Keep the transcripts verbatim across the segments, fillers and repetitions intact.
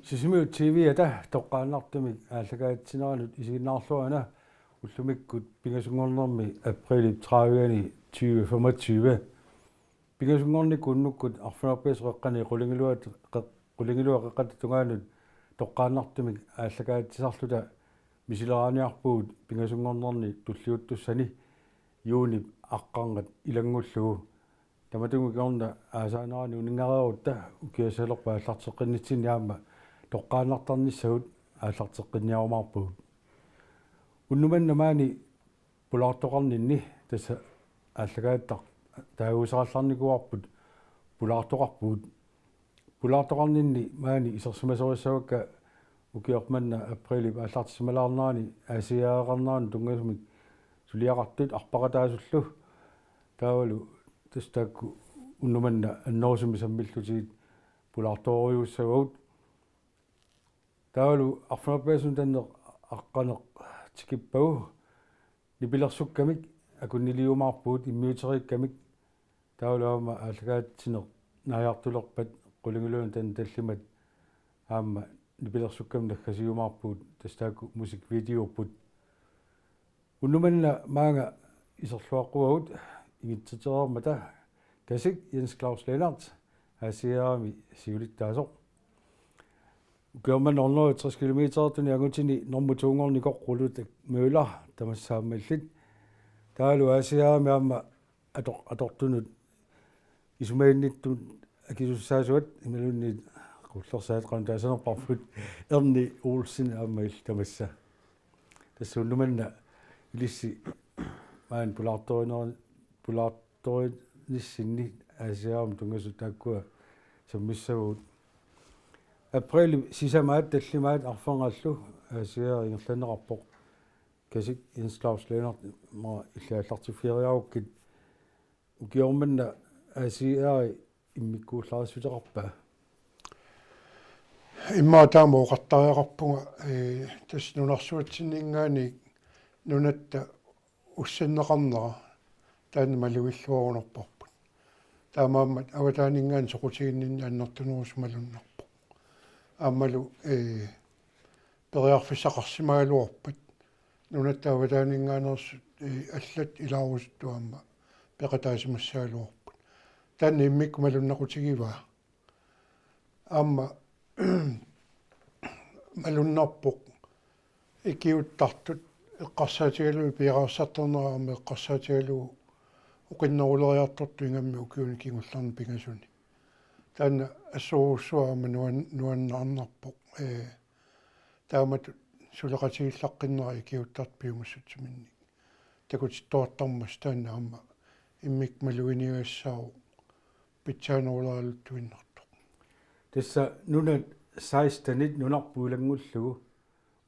Sisimiut T V-ata toqqaannartumik aallakaatitsineranut isiginnaarluarina ullumikkut pingasunngornermi aprilip tredive tyve femogtyve. Pingasunngornikkut unnukkut arfineq-pingasut qeqqani qulingiluat-, qeq-, qulingiluat qeqqata tungaanut toqqaannartumik aallakaatitsisarluta misileraaniarpugut pingasunngornerni tulliuttussani juunip aqqarngat ilanngullugu. Tamatumunnga aasaannerani uninngareerutta ukiassalerput aallarteqqinnitsinni aamma toqqaannartarnissagut aallarteqqinniarumaarpagut. Unnuk manna maani pulaartoqarninni, tassa aallakaatitaq taaguuserallarnikuuarput, pulaartoqarpugut. Pulaartoqarninni maani isersimasorissavakka ukioq manna aprilip aallartissimalaarnerani A C R-eqarnerani tunngasumik suliaqartut arpaqataasullu. Taavalu tassa taakku unnuk manna annerusumik sammillutigit pulaartorujussuussavagut. Taavalu arfineq-pingasunut tanneq aqqaneq tikippagu nipilersukkamik akunniliumaarpugut immiuteriikkamik. Taavalu aamma aallakaatitsineq naajartulerpat qulingiluanut tanneq tallimat aamma nipilersukkamik naggasiumaarpugut, tassa taakku musikvideorput. Unnuk manna maanga iserluaqquagut ingitsitereermata Kasik Jens Claus Lennert, A C R-imi siulittaasoq. Ukioq manna hundrede og tres kilometertuni angutini normu to-nngornikoq Rulletek Møller tamassaammallit. Taavalu A C R-imi aamma ator-, atortunut isumaginnittut akisussaasuat imaluunniit qullersaat qanoq taasarnerparput Erni Olsen aamma illit tamassa. Tassa unnuk manna ilissi maani pulaartoriner-, pulaartorinissinni A C R-imut tunngasut taakkua sammissavagut. Aprilip sisamaat tallimaat arferngallu A C R ingerlanneqarpoq. Kasik Jens Claus Lennert, ma illit aallartiffigereerukkit. Ukioq manna A C R immikkuullarissutissaqarpa? Immaqa taama oqartariaqarpunga, ee, tassa nunarsuatsinninngaanniit nunatta ussanneqarnera taanna malugilluarunarparput. Taamaammat avataaninngaanniit soqutiginninneq annertunerusumik malunnarpoq. Aammalu, ee, periarfissaqarsimagaluarpat nunatta avataaninngaanneersut, ee, allat ilaarusuttut aamma peqataasimassagaluarput. Taanna immikkut malunnaqutigivaa. Aamma malunnarpoq ikiuuttartut eqqarsaatigalugit piareersartarnerat aamma eqqarsaatigalugu oqinneruleriartortut ingammik ukiuni kingullerni pingasuni. Taanna assorujussuaq aamma nuan-, nuannaarnarpoq. Ee, taamatut suleqatigiillaqqinnerat ikiuuttartut piumassutsiminnik takutittuartarmata taanna aamma immikkut maluginiagassaavoq pitsaanerulaarluttuinnartoq. Tassa nunat sekstenit nunarput ilanngullugu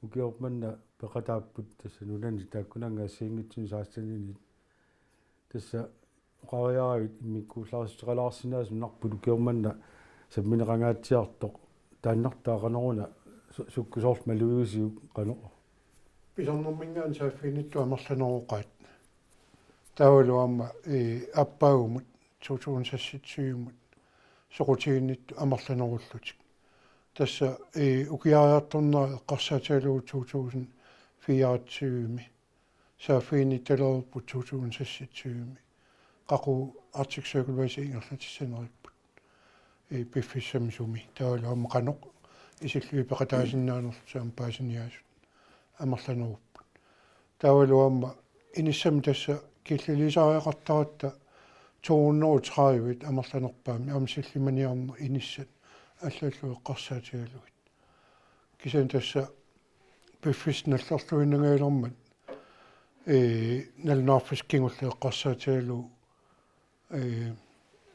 ukioq manna peqataapput, tassa nunani taakkunannga assigiinngitsunik seksteninit. Tassa oqariaravit immikkuullarissutissaqalaarsinnaasut nunarput ukioq manna sammineqangaatsiartoq, taannartaa qanoruna su-, sukkut soorlu malugigisiuk qanoq? Pisarnerminngaanniit saaffiginnittut amerlaneroqaat. Taavalu aamma, ee, aappaagumut to tusind seksogtyvemut soqutiginnittut amerlanerullutik. Tassa, ee, ukiariartornera eqqarsaatigalugu to tusind fireogtyvemi. Saaffiginnittalereerput to tusind seksogtyvemi. Qaqugu Arctic Circle Race ingerlatissaneripput. Ee, piffissami sumi. Taavalu aamma qanoq isillugit peqataasinnaanerlutik aamma paasiniaasut amerlanerupput. Taavalu aamma inissami tassa killiliisariaqartaratta to hundrede og tredive amerlanerpaamik aamma sillimaniarneq inissat allallu eqqarsaatigalugit. Kisianni tassa piffissaq nallerluinnangajalermat, ee, nalunaarfissaq kingulleq eqqarsaatigalugu, ee,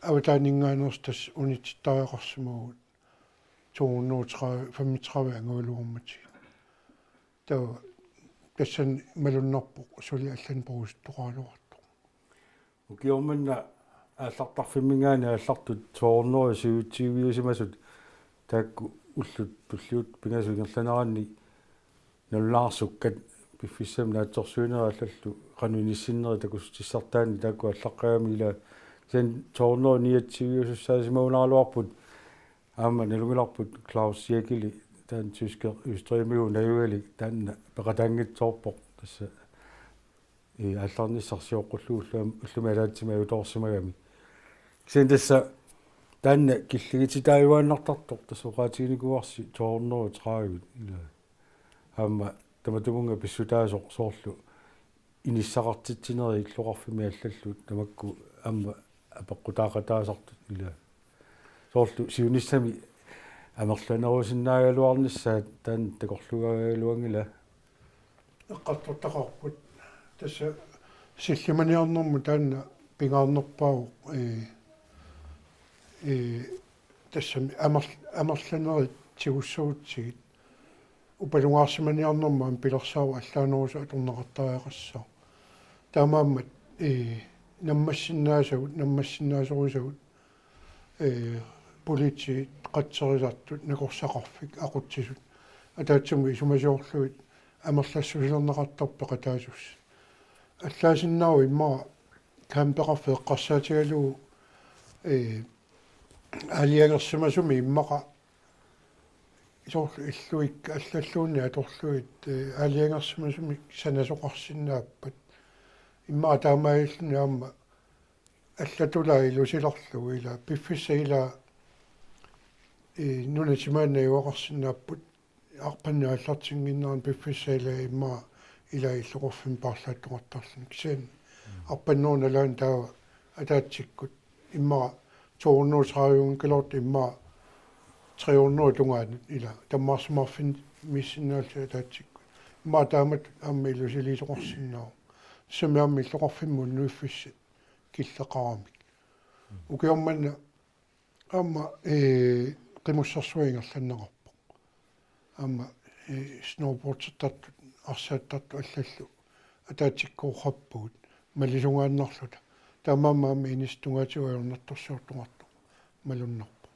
avataaninngaanneersut tassa unitsittariaqarsimavugut to hundrede og tredive, femogtredive angugaluarmatigit. Taava tassani malunnarpoq suli allanik porusuttoqaraluartoq. Ukioq manna aallartarfimminngaanniit aallartut to hundrede syvogtyveusimasut taakku ullut tulliuttut pingasut ingerlaneranni nalunaarsukkat piffissami naatsorsuineri allallu qanoq inissinneri takussutissartaanni taakku aallaqqaammut ilaa, kisianni to hundrede niogtyveusussaasimagunaraluarput. Aamma nalunngilarput Claus Jäkeli taanna tyske Østrigimigut najugalik taanna peqataanngitsoorpoq tassa, ii, aallarnissaq sioqqullugu ullumi, ullumi ataatsimik ajutoorsimagami. Kisianni tassa taanna killigititaajuaannartartoq tassa oqaatiginikuuarsi to hundrede og tredive ilaa. Aamma tamatumunnga pissutaasoq soorlu inissaqartitsinerit illoqarfimmi allallu tamakku aamma apeqqutaaqataasartut ilaa. Soorlu siunissami amerlanerusinnaagaluarnissaat taanna takorluugaluanngilaa. Eqqartortaqarput. Tassa sillimaniarnermut taanna pingaarnerpaavoq, ee, ee, tassami amer-, amerlanerit tigussagutsigit. Upalungaarsimaniarnermut aamma pilersaarut allaanerusut atorneqartariaqassaaq. Taamaammat, ee, nammassinnaasagut, nammassinnaasorusagut, ee, politiit, qatserisartut, nakorsaqarfik, aqutsisut. Ataatsimut isumasiorlugit amerlassusilerneqartarput peqataasussat. Allaasinnaavoq immaqa campeqarfik eqqarsaatigalugu, ee, aalajangersimasumik immaqa soorlu illuikka allalluunniit atorlugit, ee, aalajangersimasumik sanasoqarsinnaappat. Immaqa taamaalilluni aamma allatulaa ilusilerlugu ilaa piffissap ilaa, ee, nunat timaanni najugaqarsinnaapput arpanneq aallartinnginnerani piffissap ilaa immaqa ilaa illoqarfimmi paarlaattoqartarluni. Kisianni arpannerup nalaani taava ataatsikkut immaqa to hundrede og tredive-nngikkaluartoq immaqa tre hundrede tungaanut ilaa tammaarsimaarfimmiissinnaallutik ataatsikkut. Immaqa taamatut aamma ilusiliisoqarsinnaavoq. Tassami aamma illoqarfimmi unnuiffissat killeqaramik. Ukioq manna aamma, ee, qimussersuaq ingerlanneqarpoq. Aamma, ee, snowboardertartut, arsaattartut allallu ataatsikkoorpugut malisungaannarluta. Taamaammat aamma inissip tungaatigut ajornartorsiortoqartoq malunnarpoq.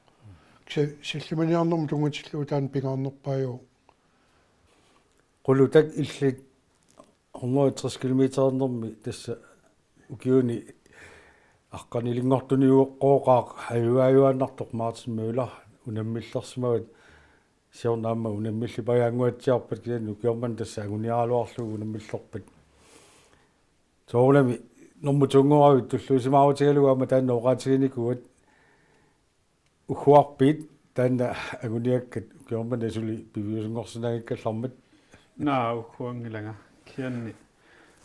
Kisianni sillimaniarnermut tunngatillugu taanna pingaarnerpaajuvoq. Qulutak illit hundrede og tres kilometerinik tassa ukiuni aqqanilinngortuniueqqooqaaq ajugaajuaannartoq Martin Møller unammillersimavat siorna aamma unammillippajaannguatsiarpat kisianni ukioq manna tassa anguniaraluarlugu unammillerpat. Soorunami normu to-nngoravit tulluusimaarutigalugu aamma taanna oqaatiginikuuat. Ugguarpit taanna anguniakkat ukioq manna suli piviusunngorsinnaanngikkallarmat? Naa, ugguanngilanga. Kisianni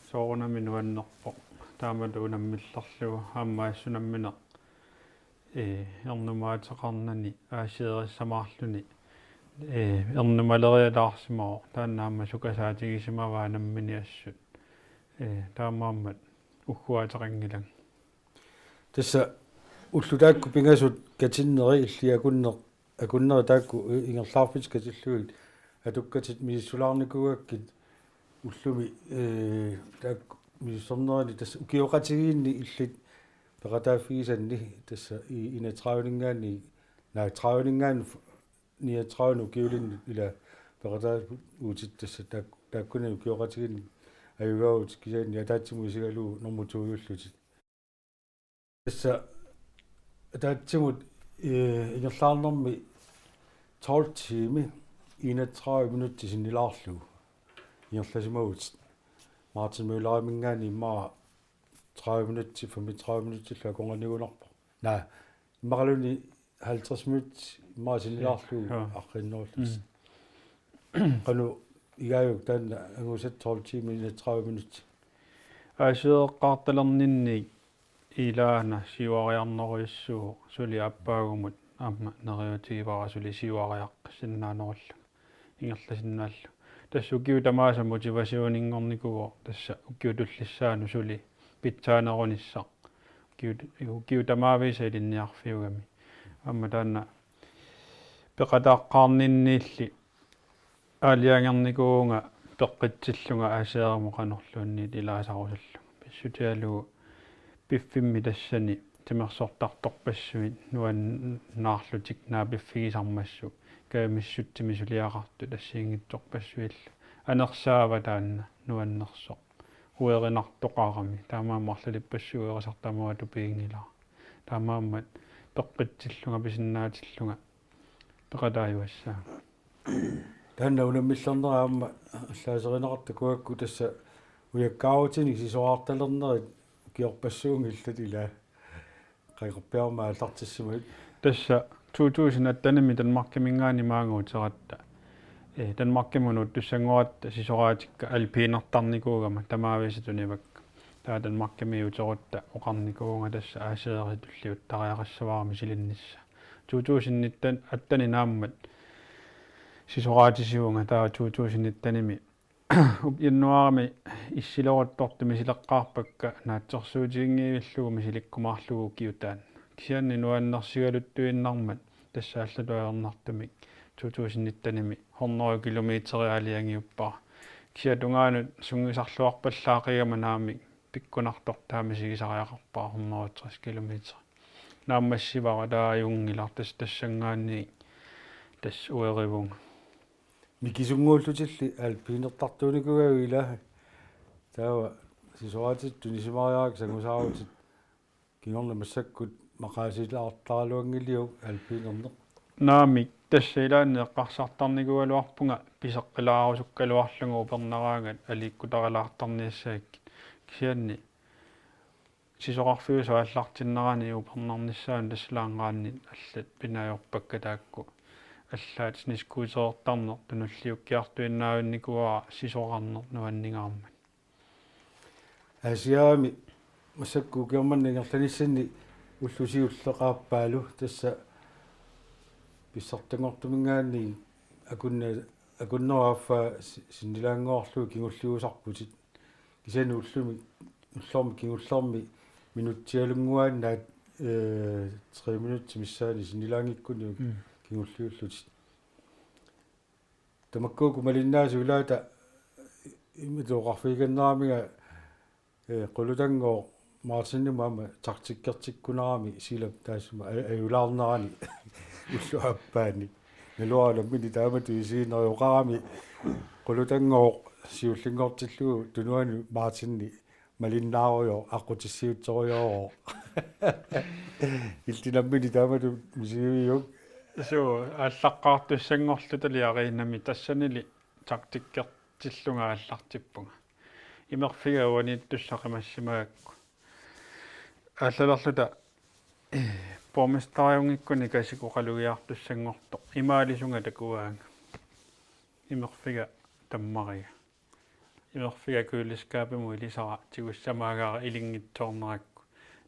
soorunami nuannerpoq. Taamatut unammillerlugu aamma assut nammineq, ee, ernumaateqarnani aasiirisamaarluni, ee, ernumaleriataarsimavoq. Taanna aamma sukasaatigisimavaa nammineq assut. Ee, taamaammat ugguaateqanngilanga. Tassa ullut taakku pingasut katinneri illit akunneq, akunneri taakku i-, ingerlaarfitit katillugit atukkatit misissulaarnikuugakkit ullumi, ee, taakku misissornerani tassa ukioqatigiinni illit peqataaffigisanni tassa i-, enogtredive-ninngaanniit, naa, tredive-ninngaanniit niogtredive ukiulinnut ilaa peqataavutit tassa taak-, taakkunani ukioqatigiinni ajugaavutit kisianni ataatsimut isigalugu normu to-jullutit. Tassa ataatsimut, ee, ingerlaarnermi tolv tiimi enogtredive minutsit sinnilaarlugu ingerlasimavutit. Martin Mølleriminngaanniit immaqa tredive minutsit, femogtredive minutsillu akornannigunarpoq. Naa, immaqaluunniit halvtreds minutsit immaqa sinnilaarlugu. Ja. Arriinnerullusi. Mm. Qanoq igaajuk taanna angusat tolv tiimi enogtredive minutsit? Aasireqqaartalerninni ilaana siuariarnerujussuuvoq suli aappaagumut aamma neriuutigivara suli siuariaqqissinnaanerullunga ingerlasinnaallugu. Tassa ukiut tamaasa motivationinngornikuuvoq tassa ukiut tullissaannut suli pitsaanerunissaq. Ukiut, ukiut tamaavisa ilinniarfiugami. Aamma taanna peqataaqqaarninniilli aalajangernikuuvunga peqqitsillunga aasirimut qanorluunniit ilaasarusullunga. Pissutigalugu piffimmi tassani timersortartorpassuit nuannaarlutik naapiffigisarmassuk kajumissutsimik suliaqartut assigiinngitsorpassuillu. Anersaava taanna nuannersoq. Uerinartoqarami. Taamaammat arlalippassuit uerisartut tamaasa tupiginngilara. Taamaammat peqqitsillunga pisinnaatillunga peqataajuassaanga. Taanna unammillernera aamma allaaserineqartoq takuakku tassa ujakkaarutinik sisoraartalernerit ukiorpassuunngillat ilaa. Qangarpiarma aallartissimavit. Tassa to tusind attenimi Danmarkiminngaanniit maanga uteratta. Ee, Danmarkimut uuttussanngoratta sisoraatikka alpinertarnikuugama tamaavisa tunivakka. Taava Danmarkimi uterutta oqarnikuuvunga tassa A C R-i tulliuttariaqassavara misilinnissaa. To tusind nitten attenimi naammat sisoraatisivunga taava to tusind nittenimi januaarimi issileruttortut misileqqaarpakka naatsorsuutiginngivillugu misilikkumaarlugu ukiutaan. Kisianni nuannersigaluttuinnarmat tassa allatut ajornartumik to tusind nittenimi hundrede kilometer aalajangiuppara. Kisianni tungaanut sungiusarluarpallaaqigama naamik pikkunartortaa misigisariaqarpara hundrede tres kilometer. Naammassivara taava ajunngilaq tassa tassanngaanniit tassa uerivunga. Mikisunnguullutilli alpinertartuunikuugavit ilaa. Taava sisoraatitit tunisimariarakku sangusaarutit kingorna massakkut maqaasilaartaraluanngiliuk alpinerneq. Naamik tassa ilaanni eqqarsartarnikuugaluarpunga piseqqilaarusukkaluarlunga upernaraangat aliikkutaralaartarniassagakkit. Kisianni sisoqarfiusut aallartinnerani upernarnissaanut tassa laangaanni allat pinaajorpakka taakku. Allaat snescooterertarneq tunulliukkiartuinnaavinnikuuara sisorarneq nuanningaarmat. Aasiaami massakkut ukioq manna ingerlanissanni ulloq siulleq aappaalu tassa pissartanngortuminngaanniit akunne-, akunnerup affaa si-, sinnilaannguarlugu kingulliusarputit. Kisianni ullumi, ullormi kingullermi minutsialunnguaannaat, ee, tre minutsit missaanni sinnilaanngikkunik Mm. kingulliullutit. Tamakku uku malinnaasut ilaata imatut oqarfigikanneramiga, ee, Qulutannguup Martinimut aamma taktikkertikkunarami silap taassuma a-, ajulaarnerani ulloq aappaanni. Naluara nammineq taamatut isigineq oqarami Qulutannguup siullinngortillugu tunuani Martini malinnaarujoq aqqutissiuutsorujoorooq. Illit nammineq taamatut misigiviuk? Suu, aallaqqaartussanngorlutali ariinnami tassanili taktikkertillunga aallartippunga. Imerfiga uaniittussaq qimassimagakku. Aallalerluta, eh, borgmesteriunngikkuni Kasik oqalugiartussanngortoq. Imaalisunga takuaanga. Imerfiga tammariga. Imerfiga køleskabimut ilisara tigussamaagara ilinngitsoornerakku.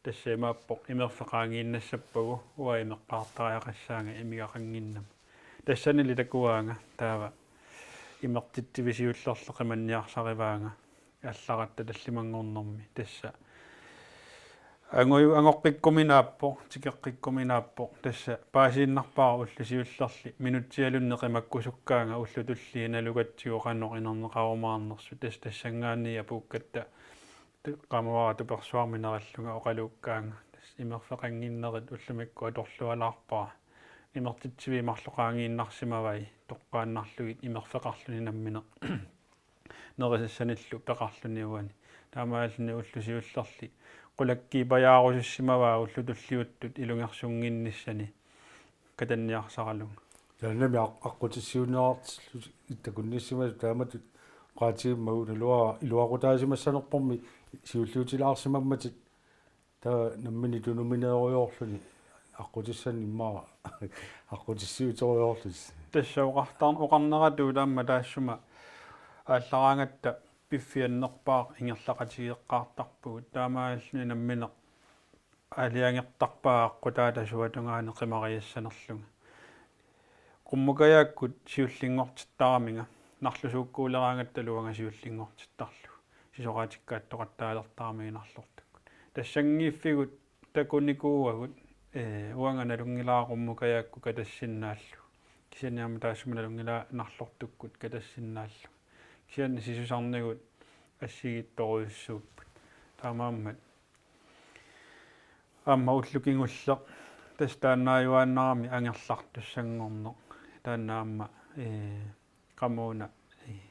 Tassa imaappoq imerfeq qaangiinnassappagu uanga imeqqaartariaqassaanga imigaqannginnama. Tassanili takuaanga taava imertitsivik siullerli qimanniarsarivaanga allaratta tallimanngornermi tassa. Anguju-, angoqqikkuminaappoq, tikeqqikkuminaappoq, tassa paasiinnarpara ulloq siullerli minutsialunneq qimakkusukkaanga ullut tulliit nalugatsigu qanoq inerneqarumaarnersut, tassa tassanngaanniit apuukkatta tu-, qamavara tupersuarmi nerillunga oqaluukkaanga, tassa imerfeqannginnerit ullumikkut atorlualaarpara, imertitsivik marluk qaangiinnarsimavai toqqaannarlugit imerfeqarluni nammineq. Nerisassanillu peqarluni uani. Taamaalilluni ulloq siullerli qulakkiipajaarusussimavaa ullut tulliuttut ilungersunnginnissani katanniarsaralunga. Taannami aq-, aqqutissiuunneqartillusi takunnissimasut taamatut oqaatigimmagu naluara iluaqutaasimassanerpormi siulliutilaarsimammatit. Taava nammineq tunumineerujoorluni aqqutissannik immaqa aqqutissiuuterujoorlusi. Tassa oqartar-, oqarneratut aamma taassuma aallaraangatta piffiannerpaaq ingerlaqatigeeqqaartarpugut, taamaalilluni nammineq aalajangertarpaa aqqutaata suatungaani qimariassanerlunga. Qummukajaakkut siullinngortittaraminga, narlusuukkuuleraangattalu uanga siullinngortittarlugu, sisoraatikka attoqattaalertarami narlortukkut. Tassanngiiffigut takunikuuagut, ee, uanga nalunngilara Qummukajaakkut katassinnaallugu. Kisianni aamma taassuma nalunngilara narlortukkut katassinnaallugu. Kisianni sisusarnigut assigiittorujussuupput. Taamaammat aamma ulloq kingulleq tassa taannaajuaannarami angerlartussanngorneq. Taanna aamma, ee, qamuuna, ee,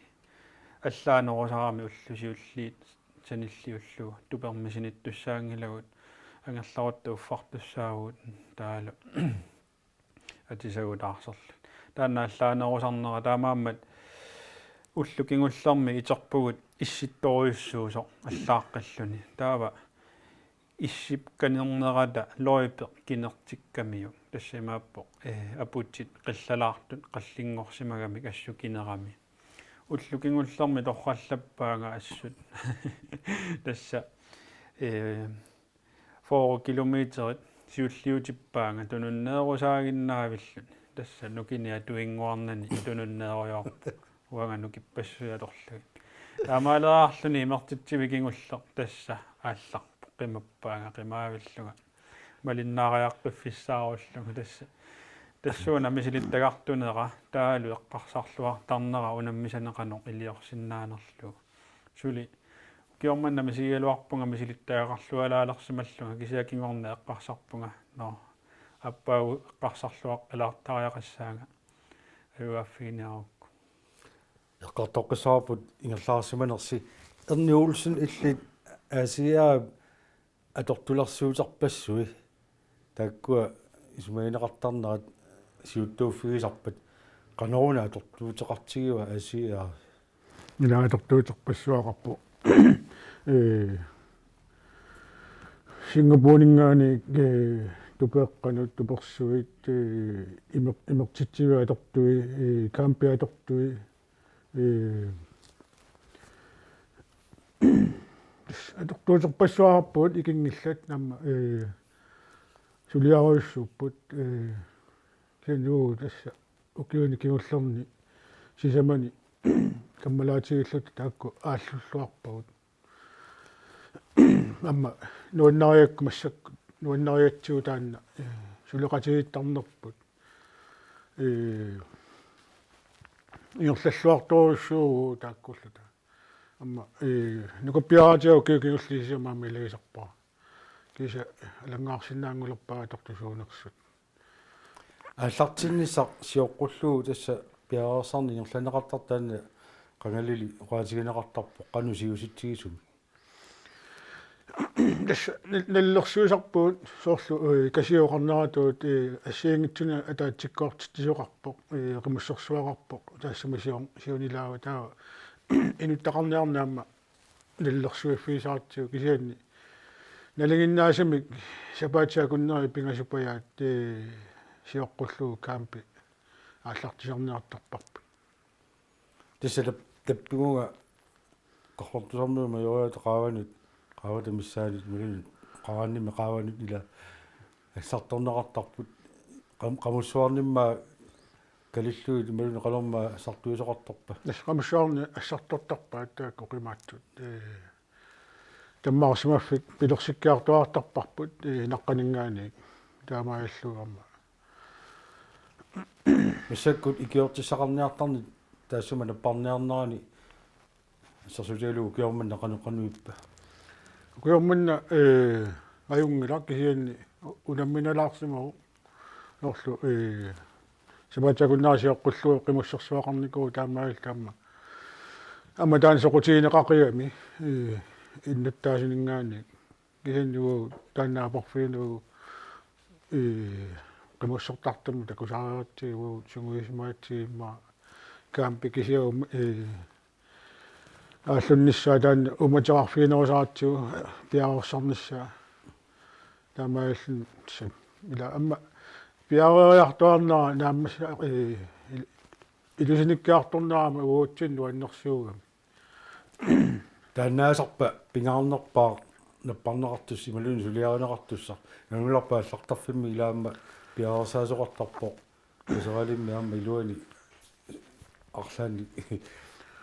allaanerusarami ullut siulliit sanilliullugu tupermi sinittussaanngilagut, angerlarutta uffartussaavugut taavalu atisagut aarserlugit. taanna allaanerusarnera, taamaammat ullut kingullermi iterpugut issittorujussuusoq allaaqqilluni. Taava issipkanernerata løjpe kinertikkamiuk. Tassa imaappoq, eh, aputit qillalaartut qallinngorsimagamik assut kinerami. Ullut kingullermi torrallappaanga assut. Tassa, eh, fyrre kilometerit siulliutippaanga tununneerusaaginnaavilluni. Tassa nukini atuinnguarnani tununneerujoorpoq. Uanga nukippassuit atorlugit. Taamaaleraarluni imertitsivik kingulleq tassa aallarpoq, qimappaanga qimaavillunga. Malinnaariaqqiffissaarullunga tassa. Tassuuna misilittagartunera, taavalu eqqarsarluartarnera unammisani qanoq iliorsinnaanerlugu. Suli ukioq manna misigigaluarpunga misilittagaqarlualaalersimallunga, kisianni kingorna eqqarsarpunga: Nå, aappaagu eqqarsarluaqqaalaartariaqassaanga. Ajugaaffiginiarukku. Eqqartoqqissavarput ingerlaarsimanersi. Erni Olsen, illit A C R atortulersuuterpassui. Taakkua isumagineqartarnerat siuttuuffigisarpat. Qanoruna atortuuteqartigiva A C R? Ila atortuuterpassuaqarpoq. Eh, Singapore-ninngaanniit, eh, tupeqqanut, tupersuit, eh, imer-, imertitsiviit atortui, eh, campi atortui, eh, atortuuterpassuaqarpugut ikinngillat aamma, eh, suliarujussuupput, eh, kisianni tassa ukiuni kingullerni sisamani kammalaatigilluta taakku aallulluarpagut. Aamma nuannariakku massakkut, nuannarigatsigu taanna, eh, suleqatigiittarnerput. Eh, ingerlalluartorujussuuvugut taakkuulluta. Aamma, eh, nukappiaraatiga ukiut kingulliit sisamat aamma ilagisarpara. Kiisa alanngaarsinnaanngulerpara atortusuunersut. Aallartinnissaq sioqqullugu tassa piareersarneq ingerlanneqartartoq taanna qangalili oqaatigineqartarpoq qanoq siusitsigisumik. Tassa nal-, nalilersuisarpugut soorlu, eh, Kasiup oqarneratut, eh, assigiinngitsunik ataatsikkoortitsisoqarpoq, eh, qimussersuaqarpoq, taassuma sio-, siunilaava taava inuttaqarniarneq aamma nalilersuiffigisaratsigu, kisianni nalinginnaasumik sapaatip akunneri pingasut pajaat, eh, sioqqullugu campi aallartisarniartarparput. Tassa tap-, tappigunga Qaqortoq Tusarmiut Majoriata qaavanut, qaavata missaanut, imaluunniit qaraanimmi qaavanut ila assartorneqartarput. Qam-, qamussuarnimmaa kalillugit imaluunniit qanormaa assartuisoqartarpa? Tassa qamussuarni assartortarpaat taakku qimaatsut. Eh, tammaarsimaffik pilersikkiartuaartarparput, eh, naqqaninngaanniit. Taamaalillugu aamma. Massakkut ikiortissaqarniartarneq taassuma napparniarnerani assersuutigalugu ukioq manna qanoq, qanoq ippa? Ukioq manna, eh, ajunngilaq, kisianni unamminalaarsimavoq. Soorlu, eh, sapaatip akunneri sioqqullugu qimussersuaqarnikuuvoq taamaalilluta aamma. Aamma taanna soqutigineqaqigami, eh, innuttaasuninngaanniit. Kisianni uagut taanna aporfigineruvoq, eh, qimussertartumik takusariaqartigu uagut sungiusimagatsigit immaqa campi kisiat, eh, aallunnissaa taanna uummateqarfiginerusaratsigu, eh, piareersarnissaa. Taamaalilluni tassa ila aamma piareeriartuaarnera naammassina, eh, il-, ilusinikkiartornera aamma uagutsinnut nuannersuugami. Taannaasarpa pingaarnerpaaq napparneqartussaq imaluunniit suliarineqartussaq? Nalunngilarput aallartarfimmi ila aamma piareersaasoqartarpoq. Taseralimmi aamma iluani arlaannik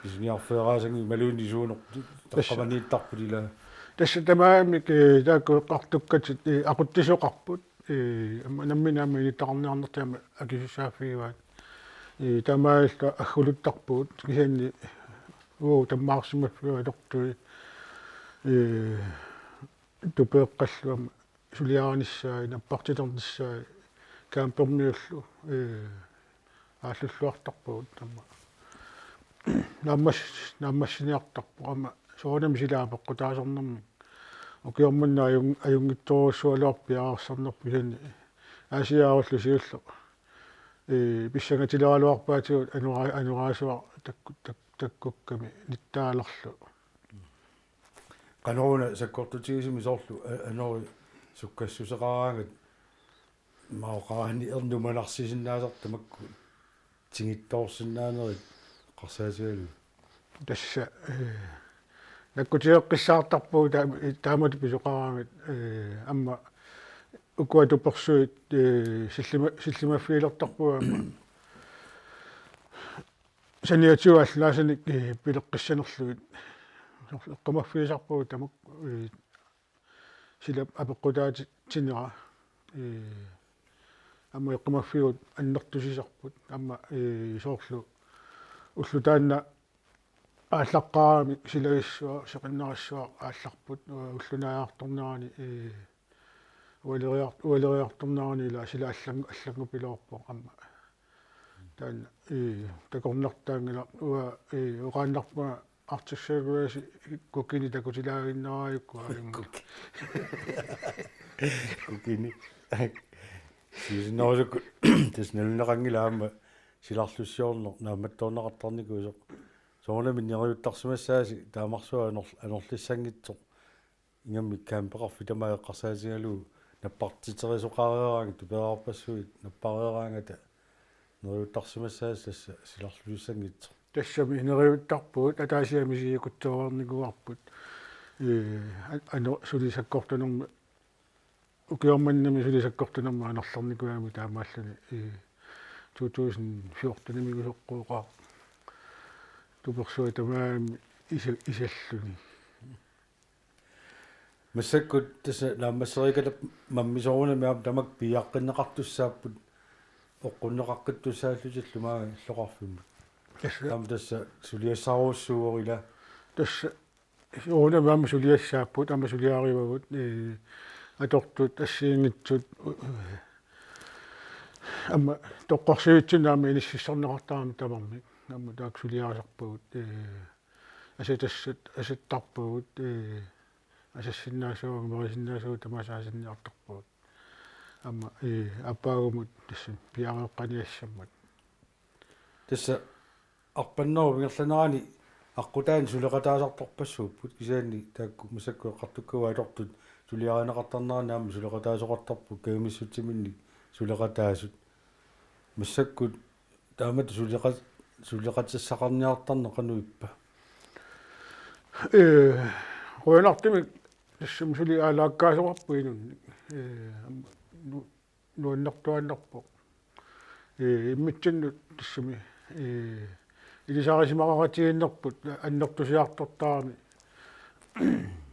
pisiniarfeeraasanngilaq imaluunniit suuneq taqqamaniittarput ila. Tassa tamarmik, eh, taakku eqqartukkatit, eh, aqutsisoqarput. Eh, aamma nammineq aamma inuttaqarniarnertik aamma akisussaaffigivaat. Eh, taamaalilluta agguluttarpugut, kisianni uagut tammaarsimaffiup atortui, eh, tupeeqqallu aamma suliarinissaat, nappartiternissaat, campermiullu, eh, aallulluartarpagut aamma. Naammas-, naammassiniartarpoq aamma soorunami sila apeqqutaasarnermik. Ukioq manna ajun-, ajunngitsorujussuugaluarpoq piareersarnerput, kisianni A C R-ullu siulleq Ee, pissangatileraluarpaatigut anora-, anoraasuaq takku-, tak-, takkukkami nittaalerlu. Qanoruna sakkortutigisumik soorlu a-, anori sukkassuseqaraangat maoqarani ernumanarsisinnaasartut makku tigittoorsinnaanerit eqqarsaatigalugu. Tassa, ee, nakkutigeqqissaartarpugut taam-, taamatut pisoqaraangat, ee, aamma ukua tupersuit, ee, sillima-, sillimaffigilertarpugut aamma. Saniatigut allaasanik, ee, pileqqissanerlugit. Soorlu eqqumaffigisarpagut tamakku, ee, silap apeqqutaatinera, ee, aamma eqqumaffigut annertusisarput, aamma, ee, soorlu ulloq taanna aallaqqaaramik silagissuaq, seqinnarissuaq aallarput, ee, ulloq naajartornerani, ee, ualeriar-, ualeriartornerani ila sila allang-, allanngupiloorpoq aamma. Taanna, ee, takornartaanngilaq, uanga, ee, oqaannarpunga Arctic Circle Race kukini takutilaaginnarajukku aajunga. Kuki. Kukini. Siusinnerusukkut tassa nalunaqanngilaq aamma silarlussiorneq naammattoorneqartarnikuusoq. Soorunami neriuuttarsimassaasi taamarsuaq anor-, anorlissanngitsoq. Ingammik campeqarfik tamaat eqqarsaatigalugu nappartiterisoqareeraangat tupereerpassuit nappareeraangata neriuuttarsimassaasi tassa silarlutissanngitsoq. Tassami neriuuttarpugut ataasiamik siikutsoornikuuarput. Ee, a-, ano-, suli sakkortunermi ukioq manna suli sakkortunermi anorlernikuugami taamaalluni, ee, to tusind fjortenimiisoqqooqaaq. Tupersuaq tamaat isa-, isalluni. Massakkut tassa naammassereerikata mammisoorunami aamma tamakku piiaqqinneqartussaapput oqqunneqaqqittussaallutillu maanga illoqarfimmut. Tassa. Taama tassa suliassaarujussuuvoq ila. Tassa soorunami aamma suliassaapput, aamma suliarivagut, ee, atortut, assigiinngitsut, ee, aamma toqqorsivitsinni aamma inississorneqartarami tamarmik. Aamma taakku suliarisarpagut, ee, asatassat asattarpagut, ee, asassinnaassuagut, merisinnaassuagut tamaasa asanniartarpagut. Aamma, ee, aappaagumut tassami piareeqqaniassammat. Tassa arpannerup ingerlanerani aqqutaani suleqataasartorpassuupput kisianni taakku massakkut eqqartukkagut atortut suliarineqartarnerani aamma suleqataasoqartarput kajumissutsiminnik suleqataasut. Massakkut taamatut suleqa-, suleqatissaqarniartarneq qanoq ippa? Ee, qujanartumik tassami suli aalaakkaasoqarpoq inunnik. Ee, aamma nu-, nuannertuaannarpoq. Ee, immitsinnut tassami, ee, ilisarisimaqaqatigiinnerput annertusiartortarami.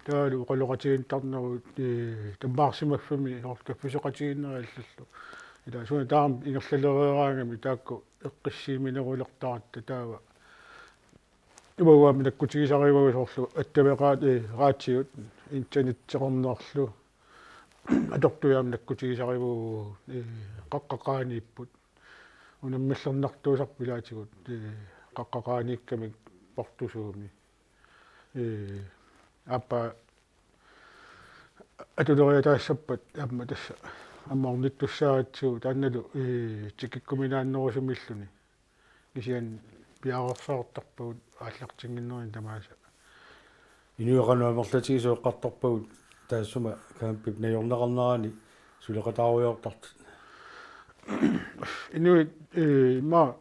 Taavalu oqaloqatigiittarnerup, ee, tammaarsimaffimmi soorlu kaffisoqatigiinnerit allallu. Ila suna taama ingerlalereeraangami taakku eqqissiiminerulertaratta taava. Uagut aamma nakkutigisarivagut soorlu attaveqaat, ee, raatiut, internetseqarnerlu. Atortut aamma nakkutigisarivagut, ee, qaqqat qaaniipput. Unammillernartuusarput ilaatigut, ee, qaqqat qaaniikkamik portusuumi. Ee, aappaa atuleriataassappat aamma tassa aamma ornittussaagatsigu taannalu, ee, tikikkuminaannerusumilluni. Kisianni piareersaartarpagut aallartinnginnerini tamaasa. Inuit qanoq amerlatigisut eqqartorpagut taassuma campip najorneqarnerani suleqataarujoortartut? Inuit, ee, immaqa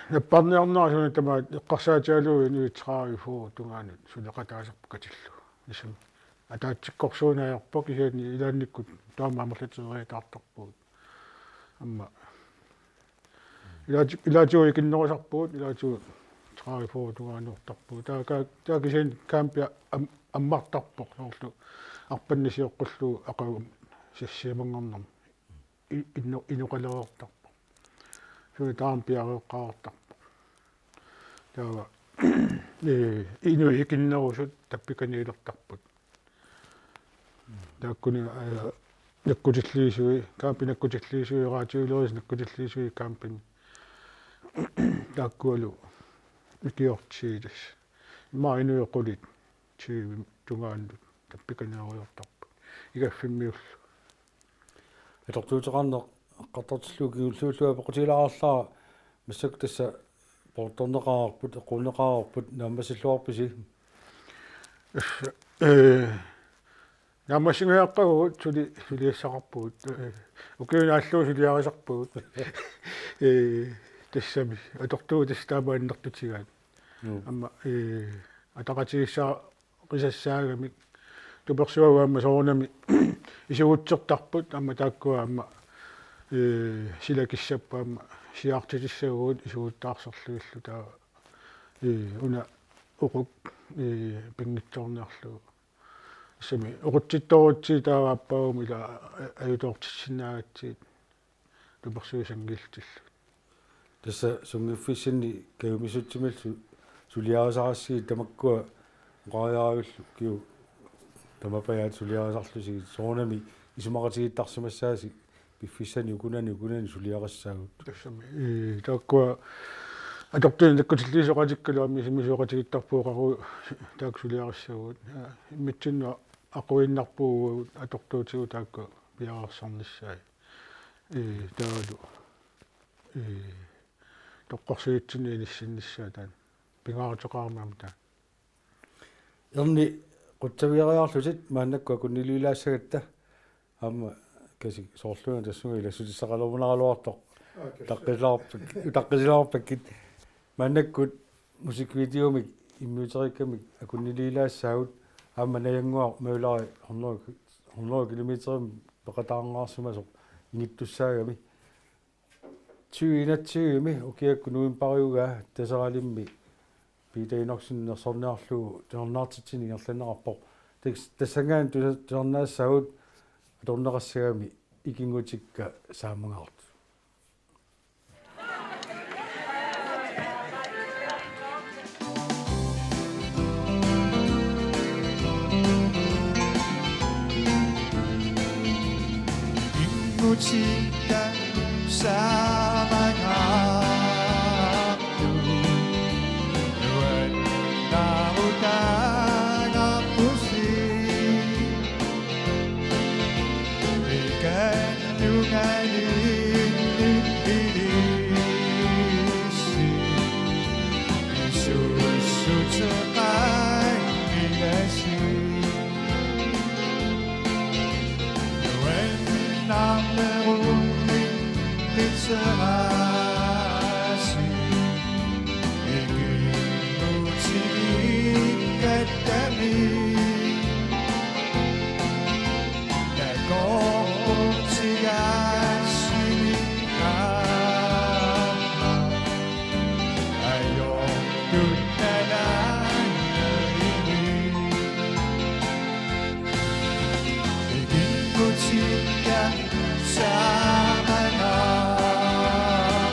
napparniarnera suna tamaat eqqarsaatigalugu inuit tredive fyrre tungaanut suleqataasarput katillugu. Tassami ataatsikkorsuineq ajorpoq kisianni ilaannikkut taama amerlateriataartarpugut. Aamma ilaati-, ilaatigut ikinnerusarpugut, ilaatigut tredive fyrre tungaannuartarpugut. Taava ka-, taava kisianni campia am-, ammartarpoq soorlu arpanneq sioqqullugu aqagu sassiamanngornermi. I-, inno-, inoqalereertarpoq. Suli taama piareeqqareertarpoq. Taava, ee, inuit ikinnerusut tappikaniilertarput. Taakkuni, ee, nakkutilliisui, campip nakkutilliisui, raatiulerisut nakkutilliisui campimi. Taakkualu ikiortiitas. Immaqa inuit qulit tyve tungaannut tappikaniilertarput. Igaffimmiullu. Atortuuteqarneq Eqqartortillugu kingulliullugu apeqqutigilaarlara, massakkut tassa poortorneqareerput, eqquunneqareerput, naammassilluarpisi? Ee, naammassingajappagut suli-, suliassaqarpugut. Ee, ukiut naallugu suliarisarpagut. Ee, tassami atortugut tassa taama annertutigaat. Joo. Aamma, ee, ataqatigiissaa- qissassaagamik. Tupersuagut aamma soorunami isugutsertarput, aamma taakkua aamma, ee, sila kissappat aamma siaartitissavagut isuguttaarserlugillu, taava, ee, una uquk, ee, pinngitsoorniarlugu. Tassami oqutsittorutsigit taava aappaagu ila a-, ajutoortissinnaagatsigit tupersuit sanngiillutillu. Tassa sunngiffissinni kajumissutsiminnik su-, suliarisarassigit, tamakkua oqariaavillu ukiut tamapajaat suliarisarlusigit, soorunami isumaqatigiittarsimassaasi piffissani ukunani ukunani suliarissaagut. Tassami, ee, taakkua atortunik nakkutilliisoqatikkalu aamma isumisuuqatigiittarpugut, oqarput taakku suliarissavagut. Ee, immitsinnut aquiinnarpugut atortuutigut taakku piareersarnissaat. Ee, taavalu, ee, toqqorsivitsinnut inissinnissaat taanna. Pingaaruteqarami aamma taanna. Erni, qutsavigeriarlutit maannakkut akunniliilaassagatta, aamma kasi soorluuna tassunga ilassutissaqalerunaraluartoq. Aa, kasi. Utaqqisilaarpak-, utaqqisilaarpakkit. Maannakkut musikvideomik immiuteriikkamik akunniliilaassaagut, aamma Najannguaq Mølleri hundrede, hundrede kilometerimik peqataangaarsimasoq ingittussaagami. Tyve enogtyve-mi ukiakkut novembariugaa Taseralimmi Peter Enoksen nersorniarlugu tusarnaartitsineq ingerlanneqarpoq. Tas-, tassanngaanniit tusa-, tusarnaassaagut atorneqassagami Ikinngutikka Saamangaartut. Ikinngutikka Saamangaartut, nuannaarutaangaarpusi. Ikannungalinnik ilissi isussuteqanngilasi. Nuannaarnerummi qiterasi ikinngutikkattami. Nakoorutigaassimik aamma ajortunnalaannarini. Ikinngutikka Saamangaartut.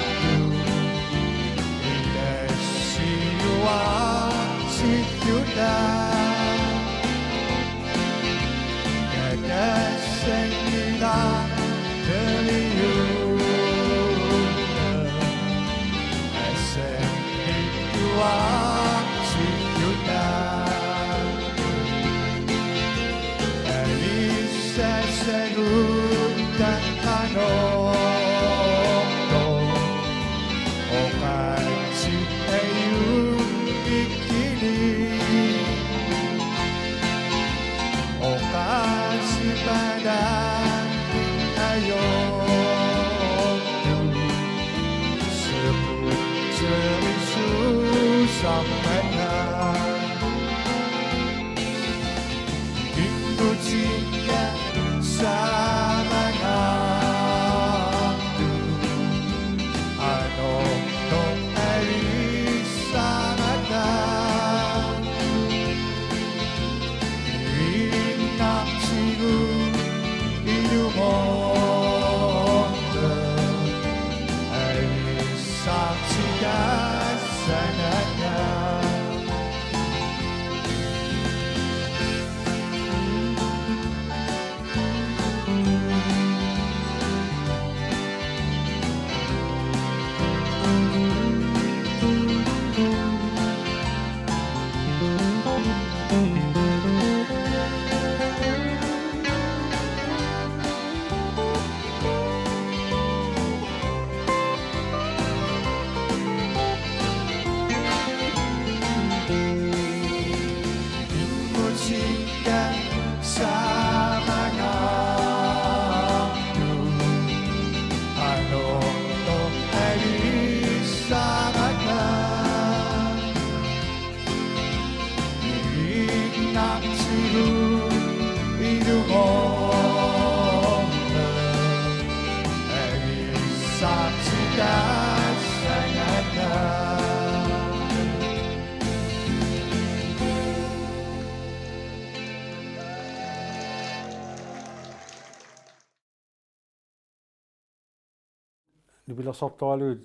Nipilersortoraluit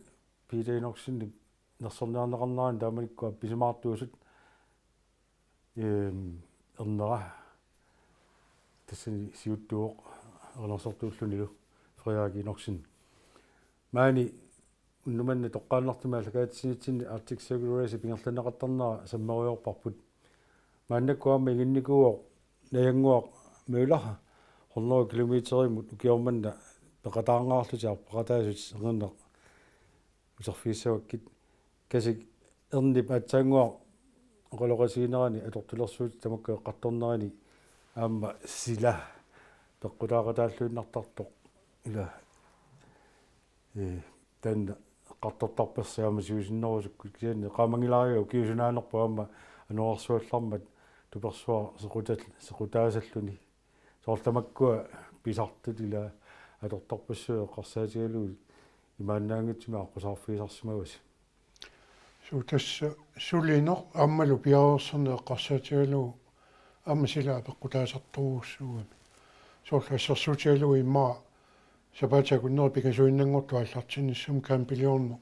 Peter Enoksenip nersorniarneqarnerani taamanikkut appisimaartuusut, ehm, ernera tassani siuttuuvoq erinarsortuullunilu Frederik Enoksen. Maani unnuk manna toqqaannartumik aallakaatitsinissinni Arctic Circle Race pingerlanneqartarnera sammerujoorparput. Maannakkut aamma inginnikuuvoq Najannguaq Møller hundrede kilometerimut ukioq manna peqataangaarlutik arpaqataasut erinneq uterfigissavakkit. Kasik ernip aatsaannguaq oqaloqatiginerani atortulersuutit tamakku eqqartornerani aamma sila peqqutaaqataalluinnartartoq ila, ee, taanna eqqartortarpassi aamma siusinnerusukkut, kisianni eqqaamanngilara ukiusunaanerput aamma anorersuallarmat tupersuaq sequtal-, sequtaasalluni. Soorlu tamakkua pisartut ila atortarpassuit eqqarsaatigalugit imaannaanngitsumik aqqusaarfigisarsimavasi. Suu, tassa sulineq aammalu piareersarneq eqqarsaatigalugu aamma sila peqqutaasartorujussuugami. Soorlu assersuutigalugu immaqa sapaatip akunneri pingasuinnanngortut aallartinnissamut campiliorneq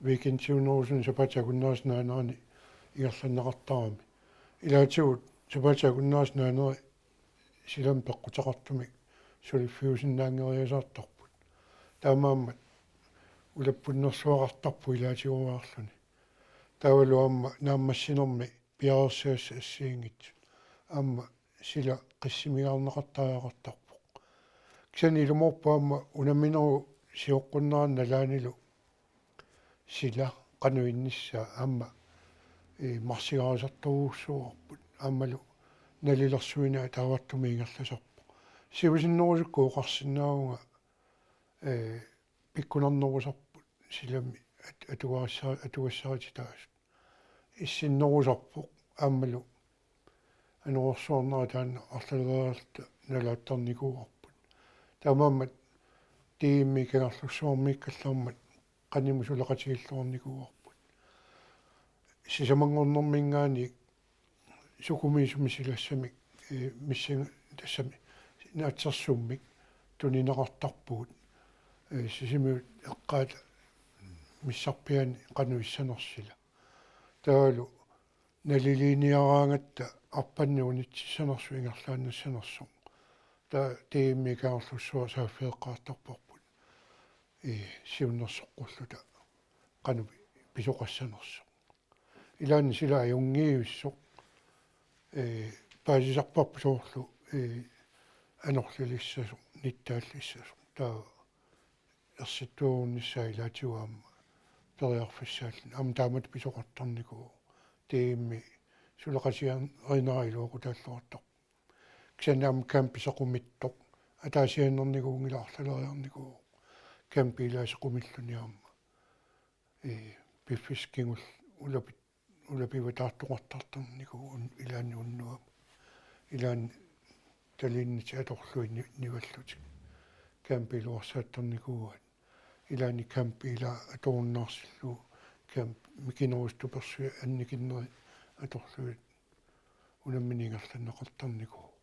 weekendiunerusuni sapaatip akunnerata naanerani ingerlanneqartarami. Ilaatigut sapaatip akunnerata naaneri silami peqquteqartumik suliffiusinnaanngeriasaartarput. Taamaammat ulappunnersuaqartarpoq ilaatigooriarluni. Taavalu aamma naammassinermi piareersagassat assigiinngitsut aamma sila qissimigaarneqartariaqartarpoq. Kisianni ilumoorpoq aamma unamminerup sioqqunnerani nalaanilu sila qanoq innissaa aamma, ee, marsigaarisartorujussuuarput aammalu nalilersuineq ataavartumik ingerlasarpoq. Siusinnerusukkut oqarsinnaavunga, ee, pikkunarnerusarput silami at-, atugarissa-, atugassarititaasut. Issinnerusarpoq aammalu anorersuarnera taanna arlaleriarluta nalaattarnikuuarput. Taamaammat D M-i Kangerlussuarmiikkallarmat qanimut suleqatigilluarnikuuarput. Sisamanngornermiingaanniit sukumiisumik silassamik, ee, missinga-, tassami naatsorsuummik tunineqartarpugut, ee, Sisimiut eqqaata missarpiaani qanoq issanersut sila. Taavalu naliliiniaraangatta arpanneq unitsissanersoq ingerlaannassanersoq. Taava D M-i Kangerlussuaq saaffigeqqaartarparput, ee, siunnersoqqulluta qanoq pisoqassanersoq. Ilaanni sila ajunngivissoq, ee, paasisarparput soorlu, ee, anorlilissasoq, nittaallissasoq. Taava ersittuarunnissaa ilaatigut aamma periarfissaalluni. Aamma taamatut pisoqartarnikuuvoq. D M-i suleqatigiinnera iluaqutaalluartarpoq. Kisianni aamma campi sequmittoq ataasiaannarnikuunngilaq, arlaleriarnikuuvoq. Campi ilaa sequmilluni aamma, ee, piffissaq kingulleq ulapit-, ulapivataartoqartartarnikuuvoq un-, ilaanni unnuamut. Ilaanni taliinnatik atorlugit ni-, nivallutik campi iluarsaattarnikuuaat. Ilaanni campi ilaa atorunnaarsillugu camp mikinerusut tupersuit annikinnerit atorlugit unammineq ingerlanneqartarnikuuvoq.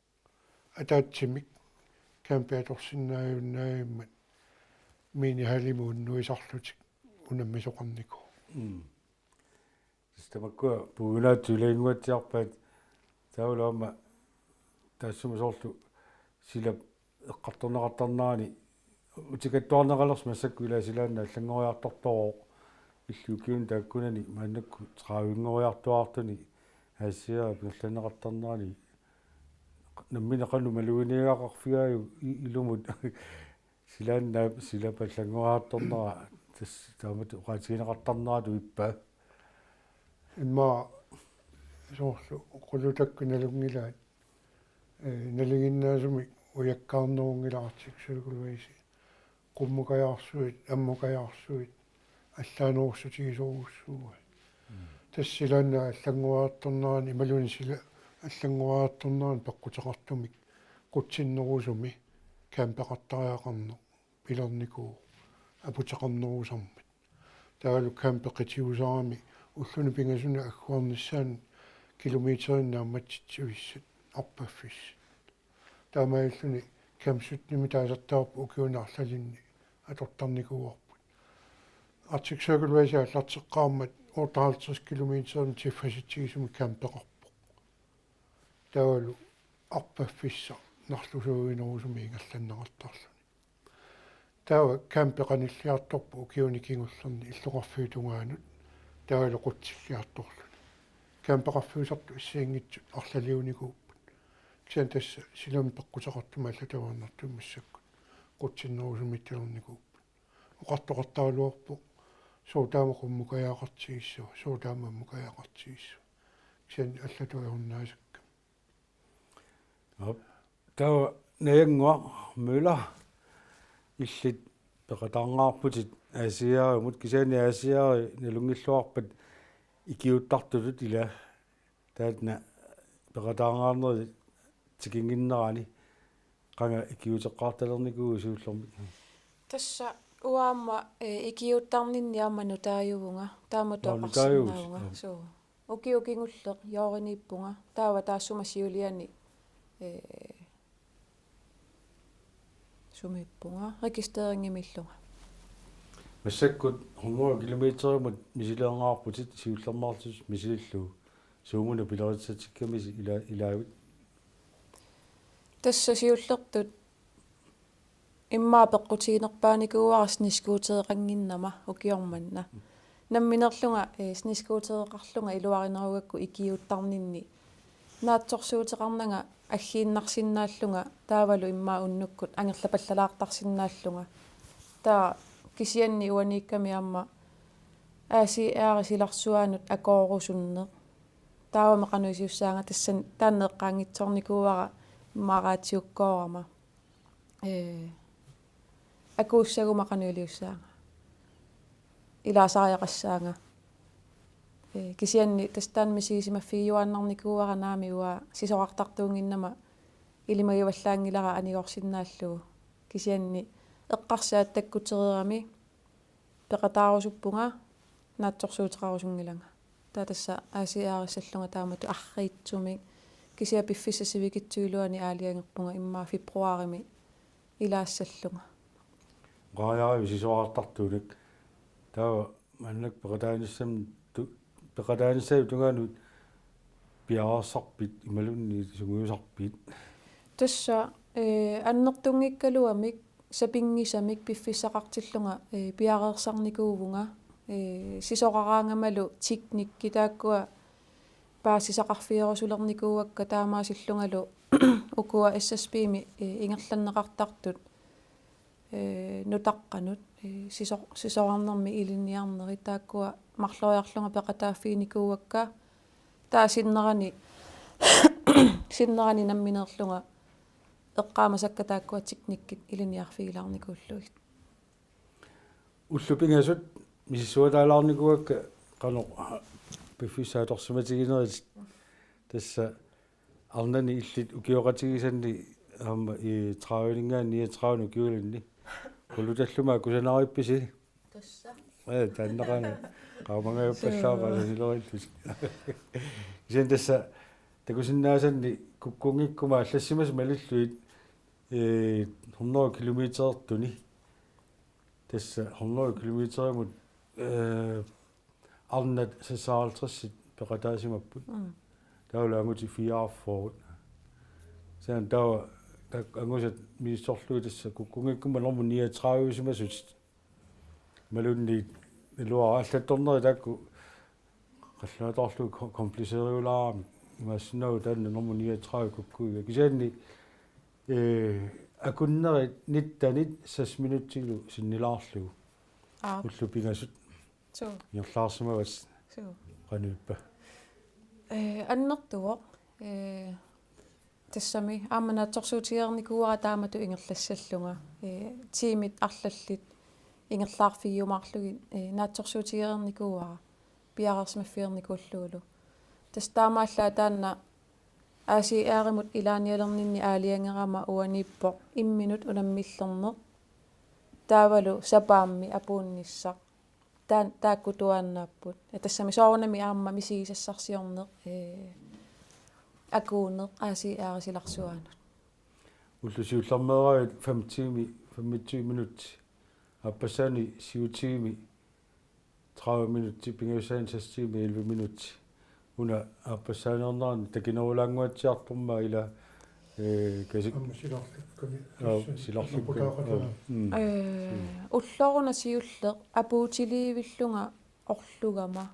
Ataatsimik campi atorsinnaajunnaavimmat minihallimi unnuisarlutik unammisoqarnikuuvoq. Mm. Tassa tamakkua puigunaatsut ilaginnguatsiarpaat, taavalu aamma taassuma soorlu silap eqqartorneqartarnerani utikattuarneqalersoq massakkut ilaa silaannaat allanngoriartortorooq, illit ukiuni taakkunani maannakkut tredivenngoriartuaartuni Aasiaat pingerlanneqartarnerani nammineq qanoq maluginiagaqarfigaajuk i-, ilumut silaannaap silap allanngoriartornera tassa taamatut oqaatigineqartarneratut ippa? Immaqa soorlu qulutakka nalunngilaat, ee, nalinginnaasumik ujakkaarnerunngilaq Arctic Circle Race. Qummukajaarsuit, ammukajaarsuit, allaanerussutigisorujussuuaat. Mm. Tassa silaannaap allanngoriartornerani imaluunniit sila allanngoriartornerani peqquteqartumik qutsinnerusumi campeqartariaqarneq pilernikuuvoq. aputeqarnerusarmat. Taavalu campi qitiusarami ulluni pingasuni agguarnissaanut kilometerinik naammassivissat arpaffissat. Taamaalilluni Camp syttenimi taasartagarput ukiuni arlalinni atortarnikuuarput. Arctic Circle Race aallarteqqaarmat otteoghalvtreds kilometerinik tiffasitsigisumik campeqarpoq. Taavalu arpaffissaq narlusuuginerusumik ingerlanneqartarluni. Taava campi qanilliartorpoq ukiuni kingullerni illoqarfiup tungaanut taavalu qutsilliartorluni. Campeqarfiusartut assigiinngitsut arlaliunikuupput. Kisianni tassa silami peqquteqartumik allatut ajornartumik massakkut qutsinnerusumiittalernikuupput. Oqartoqartaraluarpoq: Sooq taama qummukajagaqartigissava, sooq taama ammukajagaqartigissava. Kisianni allatut ajornaasakkami. Aap. Taava Najannguaq Møller, illit peqataangaarputit A C R-imut, kisianni A C R nalunngilluarpat ikiuuttartutut ila, taanna peqataangaarnerit tikinnginnerani qanga ikiuuteqqaartalernikuuit siullermik? Tassa uanga aamma, eh, ikiuuttarninni aamma nutaajuvunga, taamatut. Nå, nutaajuvit. Oqarsinnaavunga. Nå. Suu. Ukioq kingulleq junioriniippunga, taava taassuma siuliani, eh, sumiippunga, registrerinngimmiillunga. Massakkut hundrede kilometerimut misileerneqarputit, siullermeerlutit misilillugu. Suumunga pilerititsissatsikkami ila-, ilaavit? Tassa siullertut immaqa peqqutiginerpaanikuuara snescootereqannginnama ukioq manna. Nammineerlunga, eh, snescootereqarlunga iluarinerugakku ikiuuttarninni naatsorsuuteqarnanga aggiinnarsinnaallunga taavalu immaqa unnukkut angerlapallalaartarsinnaallunga. Taava kisianni uaniikkami aamma A C R-ip silarsuaanut akoorusunneq. Taavami qanoq iliussaanga, tassani taanna eqqaanngitsoornikuuara immaqa radiukkoorama. Ee, akuussaguma qanoq iliussaanga. Ilaasariaqassaanga. Ee, kisianni tassa taanna misigisimaffigiuaannarnikuuara, naamik uanga sisorartartuunnginnama ilimagivallaanngilara anigorsinnaallugu. Kisianni eqqarsaat takkutereerami peqataarusuppunga, naatsorsuuteqarusunngilanga. Taava tassa A C R-issallunga taamatut arriitsumik, kisianni piffissap sivikitsup iluani aalajangerpunga immaqa februarimi ilaassallunga. Oqariaravit sisorartartuunik. Taava maannakkut peqataanissam tu-, peqataanissap tungaanut piareersarpit imaluunniit sungiusarpit? Tassa, eh, annertunngikkaluamik sapinngisamik piffissaqartillunga, eh, piareersarnikuuvunga, eh, sisoraraangamalu teknikki taakkua paasisaqarfigerusulernikuuakka, taamaasillungalu ukua S S P-mi, eh, ingerlanneqartartut, eh, nutaqqanut, eh, siso-, sisorarnermi ilinniarnerit taakkua marloriarlunga peqataaffiginikuuakka, taava sinnerani, sinnerani nammineerlunga eqqaamasakka taakkua teknikkit ilinniarfigilaarnikuullugit. Ullut pingasut misissuataalaarnikuuakka qanoq piffissaq atorsimatiginerit, tassa arnani illit ukioqatigisanni aamma i tredive-ninngaanniit niogtredive ukiulinni. Quluttallu aamma kusanarippisi? Tassa. Ee, taannaqaanga qaamangajuppallaaqaanga. Suu. Silorillusi. Kisianni tassa takusinnaasanni kukkunngikkuma allassimasut malillugit, ee, hundrede kilometerertuni. Tassa hundrede kilometerimut, ee, arnat seksoghalvtreds peqataasimapput. Mm. Taavalu angutit fireogfyrre. Taanna taava taakku angusat misissorlugit tassa kukkunngikkuma normu niogtredive-simasutit. Imaluunniit iluara allattornerit taakku qallunaatoorlugit ko-, kompliceeriulaaramik. Imaassinnaavoq taanna normu niogtredive kukkuiga. Kisianni, ee, akunnerit nittenit seks minuttilu sinnilaarlugu. Aap. Ullut pingasut. Suu. Ingerlaarsimavassi. Suu. Qanoq ippa? Ee, annertuvoq. Ee, tassami aamma naatsorsuutigereernikuuara taamatut ingerlassallunga. Ee, tiimit arlallit ingerlaarfigiumaarlugit, ee, naatsorsuutigereernikuuara piareersimaffigereernikuullugulu. Tassa taamaallaat taanna A C R-imut ilaanialerninni aalajangerama uaniippoq imminut unammillerneq. Taavalu sapaammi apuunnissaq. Taan-, taakku tuaannaapput. Ja tassami soorunami aamma misigisassarsiorneq, ee, akuuneq, aasiaarisilarsuaanut. Ullut siullermeeraat fem timer, femogtyve minutter. Aappassaani syv timer, tredive minutter, pingajussaanik seks timer, elleve minutter. Una aappassaaneernerani takinerulaannguatsiartormat ila, ee, kasik-, aamma silarlukkami, joo, tassa silarlukkami, naputaaqataa, joo. Mm. Ee, mm. Ulloruna siulleq apuutiliivillunga orlugama.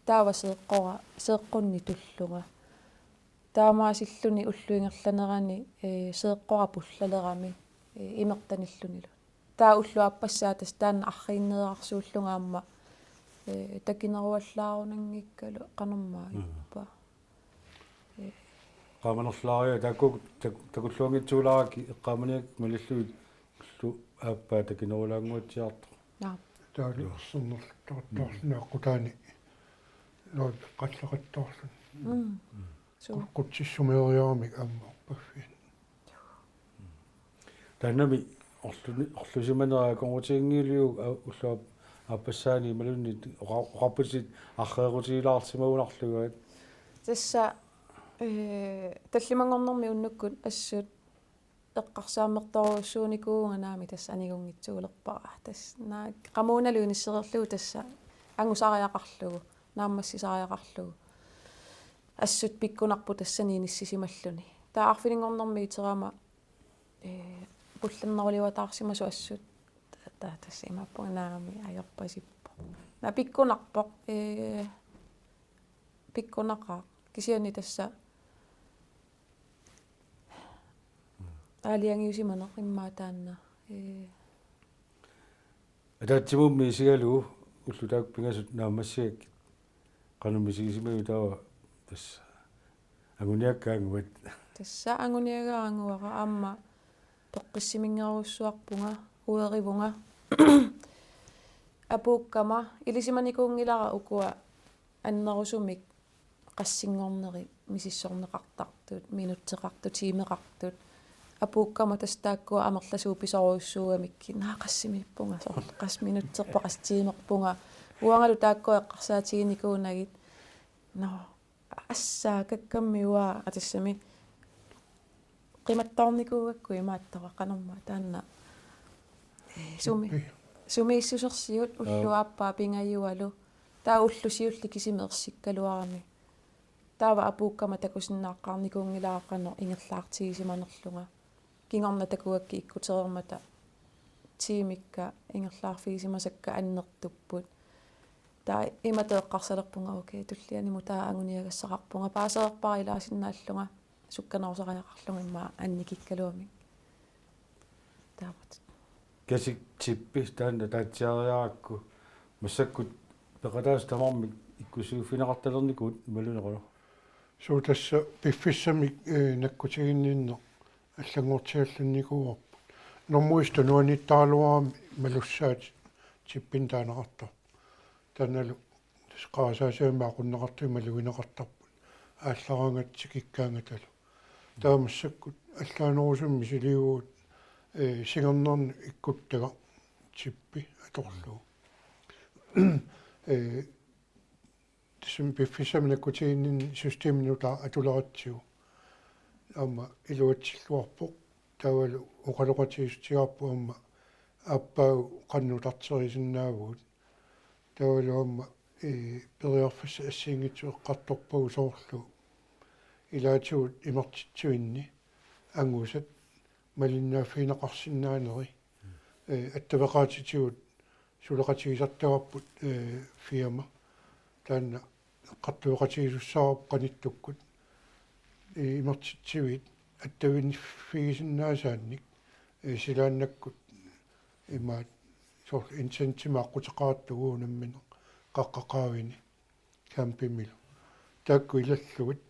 Taava seeqqora, seeqqunni tullunga. Taamaasilluni ullup ingerlanerani, ee, seeqqora pullalerami, ee, imertanillunilu. Taava ulloq aappassaa tassa taanna arriinneerarsuullunga aamma, ee, takineruallaarunanngikkalu qanormaa. Mm. Ippa. Ee. Eqqaamanerlaaria taakku tak-, takulluanngitsuulaarakkit eqqaamaniakkit malillugit ulloq aappaa takinerulaannguatsiartoq. Naa. Taali, joo, ersernerluttoqattaarluni, mm, aqqutaani. Loo, eqqallaqattaarluni. Mm. Mm. Suu. Qu-, qutsissumeeriaramik aamma orpaffiani. Taannami orluni-, orlusimanera akornutiginngilagut, a-, ulloq aappassaani imaluunniit oqa-, oqarputit arreeqqutigilaarsimagunarlugu. Tassa, ee, tallimanngornermi unnukkut assut eqqarsaammertorujussuunikuuvunga naamik, tassa anigunngitsuulerpara. Tassa naak qamuunalu inissereerlugu tassa angusariaqarlugu, naammassisariaqarlugu. Assut pikkunarpoq tassani inissisimalluni. Taava arfininngornermi iterama, ee, pullanneruliuataarsimasoq assut. Ta-, ta-, tassa imaappunga naamik ajorpasippoq. Naak pikkunarpoq, ee, pikkunaqaaq. Kisianni tassa aalajangiusimaneq immaqa taanna. Ee. Ataatsimoormi isigalugu ullut taakku pingasut naammassigakkit qanoq misigisimaviuk, taava tassa anguniakkaannguat? Tassa anguniagaraannguara, aamma peqqissiminngerujussuarpunga, uerivunga. Apuukkama ilisimanikuunngilara ukua annerusumik qassinngornerit misissorneqartartut, minutseqartut, tiimeqartut. Apuukkama tassa taakkua amerlasuut pisorujussuugamikkit. Naa, qassimiippunga, soorlu qassit minutserpunga, qassit tiimerpunga. Uangalu taakkua eqqarsaatiginikuunagit. Nå, assaa kakkammi uanga, aa, tassami qimattoornikuugakku imaattoq, qanormaa taanna. Ee, sumi-, sumiissusersiut ulloq aappaa pingajualu. Taava ulloq siulleq kisimi ersikkaluarami. Taava apuukkama takusinnaaqqaarnikuunngilara qanoq ingerlaartigisimanerlunga. Kingorna takugakkit ikkutereermata tiimikka ingerlaarfigisimasakka annertupput. Taava imatut eqqarsalerpunga, okay, tullianimut taava anguniagassaqarpunga. Paasereerpara ilaasinnaallunga sukkanerusariaqarlunga immaqa annikikkaluamik. Taamatut. Kasik, chippi taanna ataatsiariarakku, massakkut peqataasut tamarmik ikkussivigineqartalernikuupput imaluunniit qanoq? Suu, tassa piffissamik, ee, nakkutiginninneq allanngortiallannikuuarput. Normu et-ip nuanniittaraluarami malussaat chippinik taaneqartarpoq. Taannalu tassa qarasaasiami aqunneqartut malugineqartarput aallaraangatta tikikkaangatalu. Taava massakkut allaanerusumik misiliivugut, ee, singernerni ikkuttagaq chippi atorlugu. Ee, tassami piffissami nakkutiginninni systemi nutaaq atuleratsigu aamma iluatsilluarpoq. Taavalu oqaloqatigiissutigaarput aamma aappaagu qanoq nutarterisinnaavugut. Taavalu aamma, ee, periarfissat assigiinngitsut eqqartorpagut, soorlu ilaatigut imertitsivinni angusat malinnaaffigineqarsinnaaneri. Ee, attaveqaatitigut suleqatigisartagarput, ee, firma. Taanna eqqartueqatigisussaavoq qanittukkut, ee, imertitsivit attavinniffigisinnaasaanik, ee, silaannakkut imaat soorlu en centimeter aqquteqartugut nammineq qaqqat qaavani campimilu. Taakku ilallugit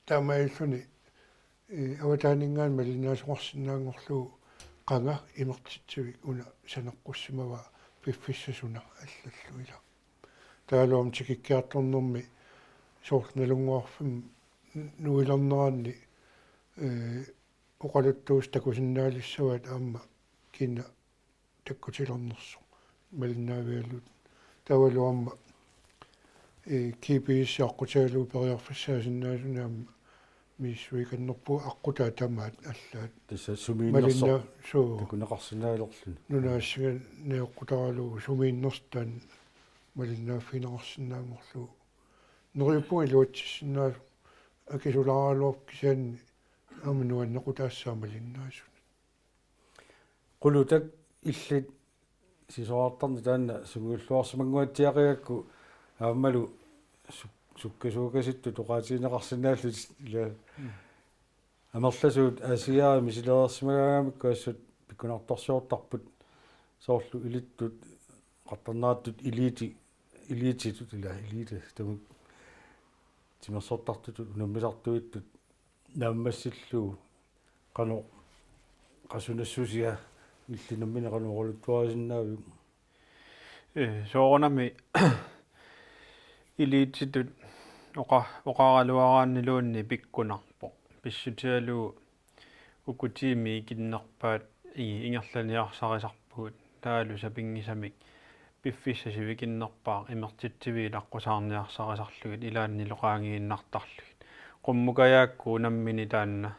taamaalilluni, ee, avataaninngaanniit malinnaasoqarsinnaanngorlugu qanga imertitsivik una saneqqussimavaa piffissaq suna allallu, ila. Taavalu aamma tikikkiartornermi soorlu Nalunnguarfimmi nuilerneranni, ee, oqaluttuusut takusinnaalissavaat aamma kina takkutilernersoq malinnaavigalugit. Taavalu aamma, ee, G P S aqqutigalugu periarfissaasinnaasunik aamma misissuikannerpugut aqqutaa tamaat allaat. Tassa sumiinnersoq malinna-, suu. Takuneqarsinnaalerluni. Nunaassiga neoqqutaralugu sumiinnersoq taanna malinnaaffigineqarsinnaanngorlugu. Neriuppunga iluatsissinnaasoq akisulaaraluarpoq kisianni aamma nuannequtaassaaq malinnaasunik. Qulutak illit sisorartarneq taanna sungiulluarsimannguatsiaqigakku aammalu suk-, sukkasuukasittut oqaatigineqarsinnaallutit ila. Mm. Amerlasuut Aasiaat misilereersimagaangamikku assut pikkunartorsiortarput soorlu ilittut, qattarnaattut iliiti-, iliititut ila iliiti tamut timersortartutut unammisartuittut naammassillugu qanoq qasunassusia illit nammineq qanoq oqaluttuarisinnaaviuk? Ee, soorunami iliititut oqa-, oqaraluaraanniluunniit pikkunarpoq. Pissutigalugu uku tiimit ikinnerpaat i-, ingerlaniarsarisarpugut. Taavalu sapinngisamik piffissaq sivikinnerpaaq imertitsiviit ilaqqusaarniarsarisarlugit ilaannilu qaangiinnartarlugit. Qummukajaakkut unammini taanna,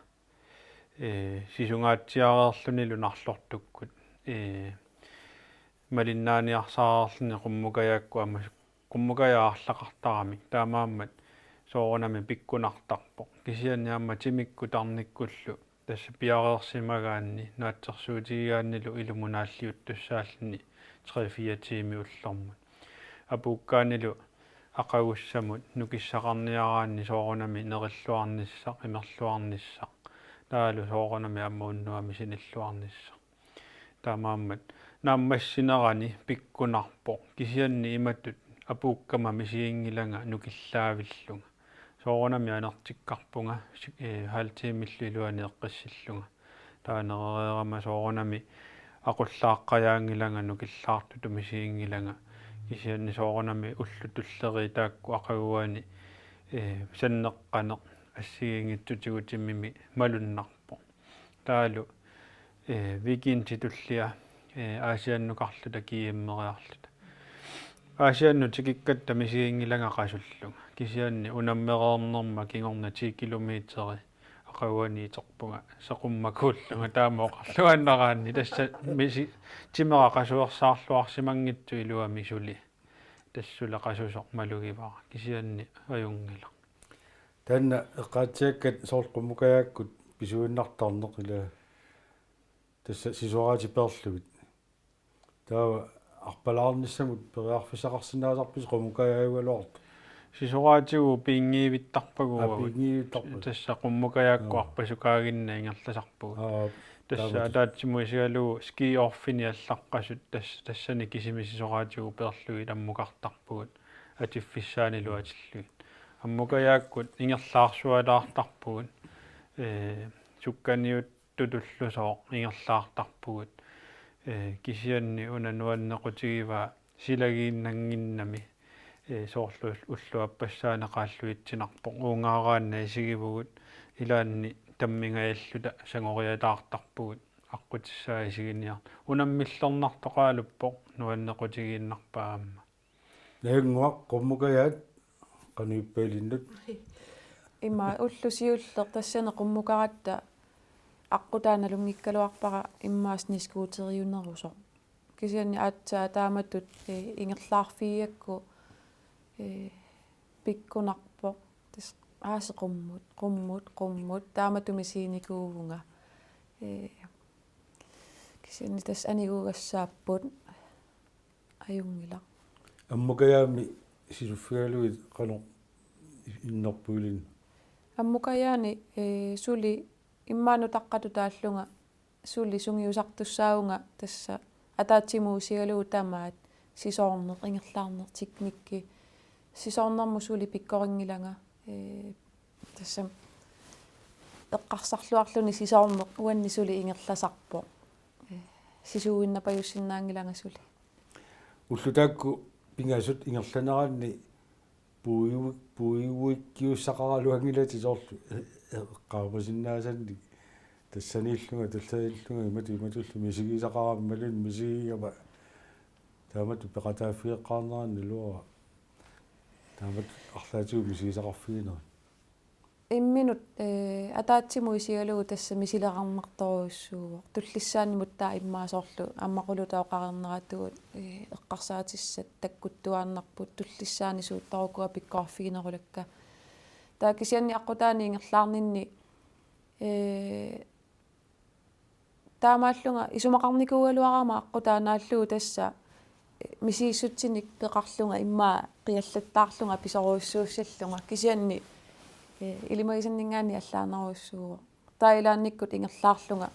ee, sisungaatsiareerlunilu narlortukkut, ee, malinnaaniarsareerluni qummukajaakkut aamma qummukajaq arlaqartaramik. Taamaammat soorunami pikkunartarpoq. Kisianni aamma timikkut tarnikkullu tassa piareersimagaanni naatsorsuutigigaannilu ilumut naalliuttussaalluni tre-fire tiimit ullormut. Apuukkaanilu aqagussamut nukissaqarniaraanni soorunami nerilluarnissaq, imerluarnissaq. Taavalu soorunami aamma unnuami sinilluarnissaq. Taamaammat naammassinerani pikkunarpoq, kisianni imatut apuukkama misiginngilanga nukillaavillunga. Soorunami anertikkarpunga, si-, ee, halv timillu iluani eqqissillunga. Taava nerereerama soorunami aqullaaqqajaanngilanga, nukillaartutut misiginngilanga. Kisianni soorunami ullut tulleriit taakku aqaguani, ee, sanneqqaneq assigiinngitsutigut timimi malunnarpoq. Taavalu, ee, weekendit tullia, ee, Aasiannukarluta G M-eriarluta. Aasiannut tikikkatta misiginngilanga qasullunga. Kisianni unammereernerma kingorna ti kilometeri aqaguani iterpunga seqummakuullunga taama oqarluaannaraanni tassa misi-, timera qasuersaarluarsimanngitsoq iluamik suli. Tassa suli qasusoq malugivara. Kisianni ajunngilaq. Taanna eqqaatsiakkat soorlu qummukajaakkut pisuinnartarneq ila tassa sisoraatit peerlugit. Taava arpalaarnissamut periarfissaqarsinnaasarpisi qummukajaajugaluartoq? Sisoraatigut piinngiivittarpagut. Aa, piinngiivittarpagut. Tassa qummukajaakkut, aa, arpasukaaginnaat ingerlasarpugut. Aa, tassa taama. Ataatsimut isigalugu ski-offini allaqqasut tassa, tassani kisimi sisoraatigut peerlugit ammukartarpugut. Atiffissaanilu atillugit. Ammukajaakkut ingerlaarsualaartarpugut. Ee, sukkaniuttutullusooq ingerlaartarpugut. Ee, kisianni una nuannequtigivaa silagiinnannginnami, ee, soorlu ulluappassaani qaalluitsinarpoq. Uungaaraannaq isigivugut ilaanni tammingajalluta sangoriataartarpugut. Aqqutissaa isiginiartoq. Unammillernartoqaaluppoq nuannequtigiinnarpaa aamma. Najannguaq, qummukajaat qanoq ippa ilinnut? Ima ulloq siulleq tassani qummukaratta aqqutaa nalunngikkaluarpara immaqa snescooteriunerusoq. Kisianni aatsaat taamatut, ee, ingerlaarfigigakku, ee, pikkunarpoq. Tassa aasiit qummut, qummut, qummut, taamatut misiginikuuvunga. Ee, kisianni tassa aniguugassaapput. Ajunngilaq. Ammukajaammi sisuliffigalugit qanoq innerput ilinnut? Ammukajaani, ee, suli immaqa nutaqqatutaallunga suli sungiusartussaavunga tassa ataatsimut isigalugu tamaat sisoorneq, ingerlaarneq, teknikki. Sisoornermut suli pikkorinngilanga, ee, tassami eqqarsarluarluni sisoorneq uanni suli ingerlasarpoq. Ee, sisuuinnapajussinnaanngilanga suli. Ullut taakku pingasut ingerlaneranni puiu-, puiuikkiussaqaraluanngilatit soorlu e-, e-, eqqaamasinnaasannik. Tassaniillunga, tassaniillunga imatut imatullu misigisaqarama imaluunniit misigigama taamatut peqataaffigeqqaarneranni iluara. Taamatut arlaatigut misigisaqarfiginerit. Imminut, eh, ataatsimut isigalugu tassa misileqarnartorujussuuvoq. Tullissaanimut taava immaqa soorlu aamma quluttuaq oqarneratuut, eh, eqqarsaatissat takkuttuaannarput, tullissaani suuttorukua pikkoreerfiginerulakka. Taava kisianni aqqutaani ingerlaarninni, eh, taamaallunga isumaqarnikuugaluarama aqqutaanaallugu tassa, eh, misigissutsinik peqarlunga immaqa qiallattaarlunga pisorujussuussallunga kisianni, eh, ilimagisanninngaanniit allaanerujussuuvoq. Taava ilaannikkut ingerlaarlunga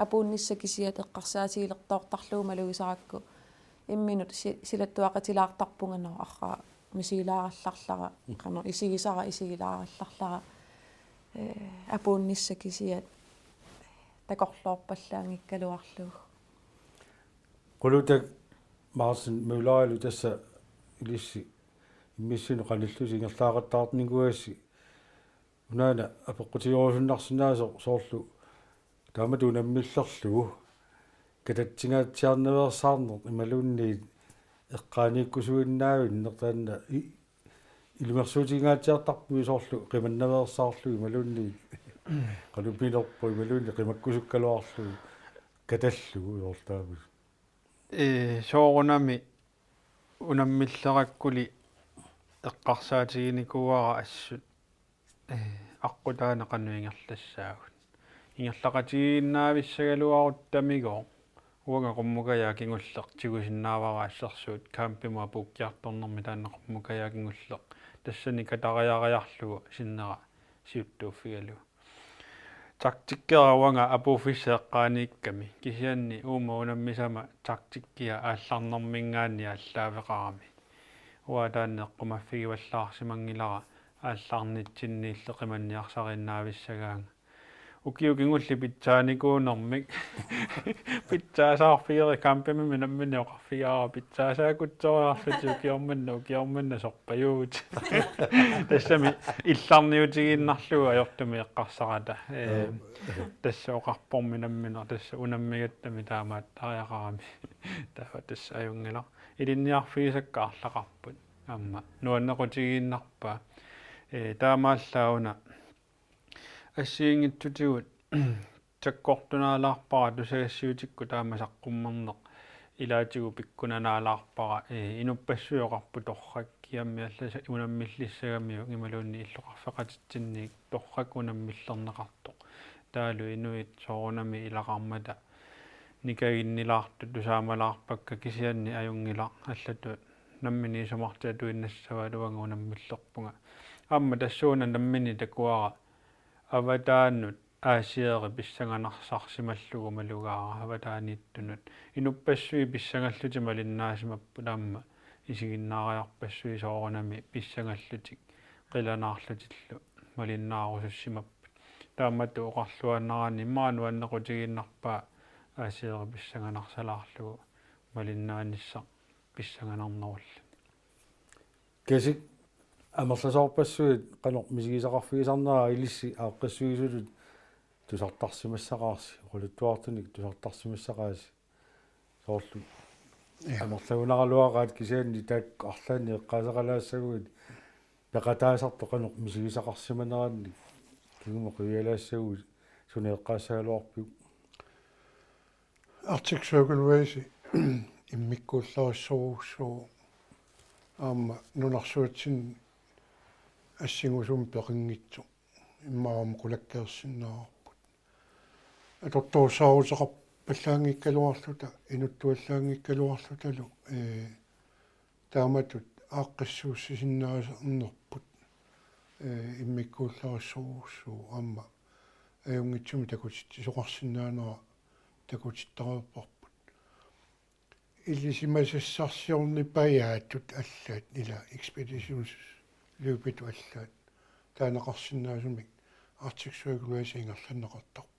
apuunnissaq kisiat eqqarsaatigilertoortarlugu malugisarakku imminut si-, silattuaqatilaartarpunga, nå, arraa misigilaarallarlara, qanoq isigisara isigilaarallarlara, eh, apuunnissaq kisiat takorloorpallaanngikkaluarlugu. Quluttuaq Martin Møllerilu tassa ilissi immissinut qanillusi ingerlaaqattaarnikuugassi unaana apeqqutigerusunnarsinnaasoq soorlu taamatut unammillerlugu katatsingaatsiarnaveersaarneq imaluunniit eqqaaniikkusuinnaavinneq taanna i-, ilimersuutigingaatsiartarpugut soorlu qimannaveersaarlugu imaluunniit qanupinerpoq imaluunniit qimakkusukkaluarlugu katallugu soorlu taama. Ee, soorunami unammillerakkuli eqqarsaatiginikuuara assut, ee, aqqutaani qanoq ingerlassaagut. Ingerlaqatigiinnaavissagaluaruttaramigooq uanga qummukajaaq kingulleq tigusinnaavara assersuut kampimut apuukkiartornermi taanna qummukajaaq kingulleq tassani katariariarlugu sinnera siuttuuffigalugu. Taktikkera uanga apuuffissaq eqqaaniikkami, kisianni uuma unammisama taktikkia aallarnerminngaanniit aallaaveqarami. Uanga taanna eqqumaffigivallaarsimanngilara aallarnitsinniilli qimanniarsariinnaavissagaanga. Ukiut kingulliit pitsaanikuunermik pitsaasaarfigereersoq kampimimi nammineq oqarfigaara pitsaasaakutsoriarlutik ukioq manna, ukioq manna sorpajuuvutit. Tassami illarniutigiinnarlugu ajortumik eqqarsarata. Ee, joo, tassa oqarpormi nammineq tassa unammigattami taamaattariaqarami. Taava tassa ajunngilaq. Ilinniarfigisakka arlaqarput. Aamma nuannequtigiinnarpaa. Ee, taamaallaat una assigiinngitsutigut sakkortunaalaarpara tusagassiuutikkut taama saqqummerneq ilaatigut pikkunanaalaarpara, ee, inuppassuit oqarput torrak kiammi allat unammillissagamiuk imaluunniit illoqarfeqatitsinniit torrak unammillerneqartoq. Taavalu inuit soorunami ilaqarmata nikaginnilaartut tusaamalaarpakka kisianni ajunngilaq allatut nammineq isumartik atuinnassavaat uanga unammillerpunga. Aamma tassuuna nammineq takuara avataanut aasieri pissanganarsarsimallugu malugaara avataaniittunut. Inuppassuit pissangallutik malinnaasimapput aamma isiginnaariarpassuit soorunami pissangallutik qilanaarlutillu malinnaarusussimapput. Taamatut oqarluaannaraanni immaqa nuannequtigiinnarpaa aasieri pissanganarsalaarlugu malinnaanissaq pissanganarnerulluni. Kasik amerlasoorpassuit qanoq misigisaqarfigisarnera ilissi aaqqissuisutut tusartarsimassaqaasi, oqaluttuartunik tusartarsimassaqaasi. Soorlu. Ja. Amerlagunaraluaqaat kisianni taakku arlaannik eqqaasaqalaassaguit peqataasartoq qanoq misigisaqarsimanerannik kingumut qivialaassaguit suna eqqaassagaluarpiuk? Arctic Circle Race immikkuullarissorujussuuvoq aamma nunarsuatsinni assingusumik peqanngitsoq immaqa aamma qulakkeersinnaavarput. Atortorussaaruteqarpallaanngikkaluarluta, inuttuallaanngikkaluarlutalu, ee, taamatut aaqqissuussisinnaasarnerput, ee, immikkuullarissorujussuuvoq aamma ajunngitsumik takutitsisoqarsinnaanera takutittareerparput. Ilisimasassarsiornipajaatut allaat ila ekspeditionsløbitut allaat taaneqarsinnaasumik Arctic Circle Race ingerlanneqartarpoq.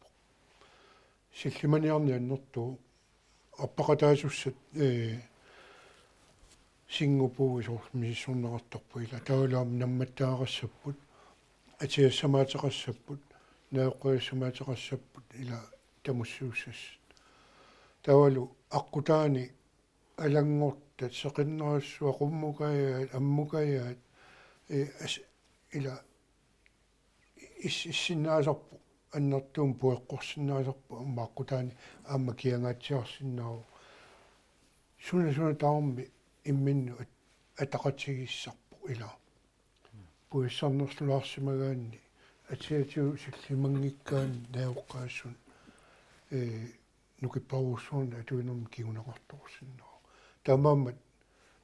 Sillimaniarneq annertooq arpaqataasussat, ee, Singapore soorlu misissorneqartarpoq ila taavalu aamma nammattaaqqassapput, atiassamaateqassapput, najoqqujussuumaateqassapput ila tamussiussassat. Taavalu aqqutaani alanngortat seqinnerussuaq, qummukajaat, ammukajaat, ee, as-, ila is-, issinnaasarpoq, annertuumik pueqqorsinnaasarpoq, aamma aqqutaani aamma kiangaatsiarsinnaavoq. Suna suna tamarmi imminnut at-, ataqatigiissarpoq ila. Pujassarnerlulaarsimagaanni atiatigut sillimanngikkaanni najoqqaassuseq, ee, nukipparujussuarnik atuinermik kinguneqartoorsinnaavoq. Taamaammat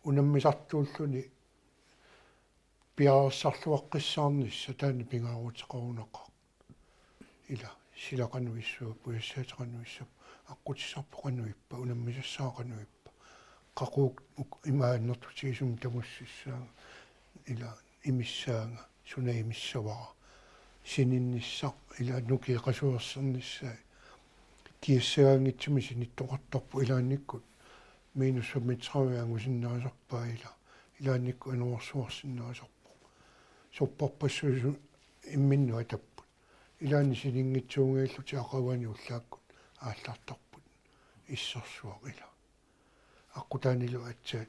unammisartuulluni piareersarluaqqissaarnissaq taanna pingaaruteqarunaqaaq. Ila, sila qanoq issuup, pujassaatit qanoq issuup, aqqutissarput qanoq ippa, unammisassaat qanoq ippa. Qaqugu uk-, ima annertutigisumik tamussissaanga, ila imissaanga, suna imissavara. Sininnissaq, ila nukiit qasuersernissaat. Kiassagaanngitsumik sinittoqartarpoq ilaannikkut. Minus femogtredive angusinnaasarpaat ila. Ilaannikkut anorersuarsinnaasarpoq. Sorpassuit imminnut atapput. Ilaanni sininngitsuunngillutik aqaguani ullaakkut aallartarput. Issersuaq ila. Aqqutaanilu aatsaat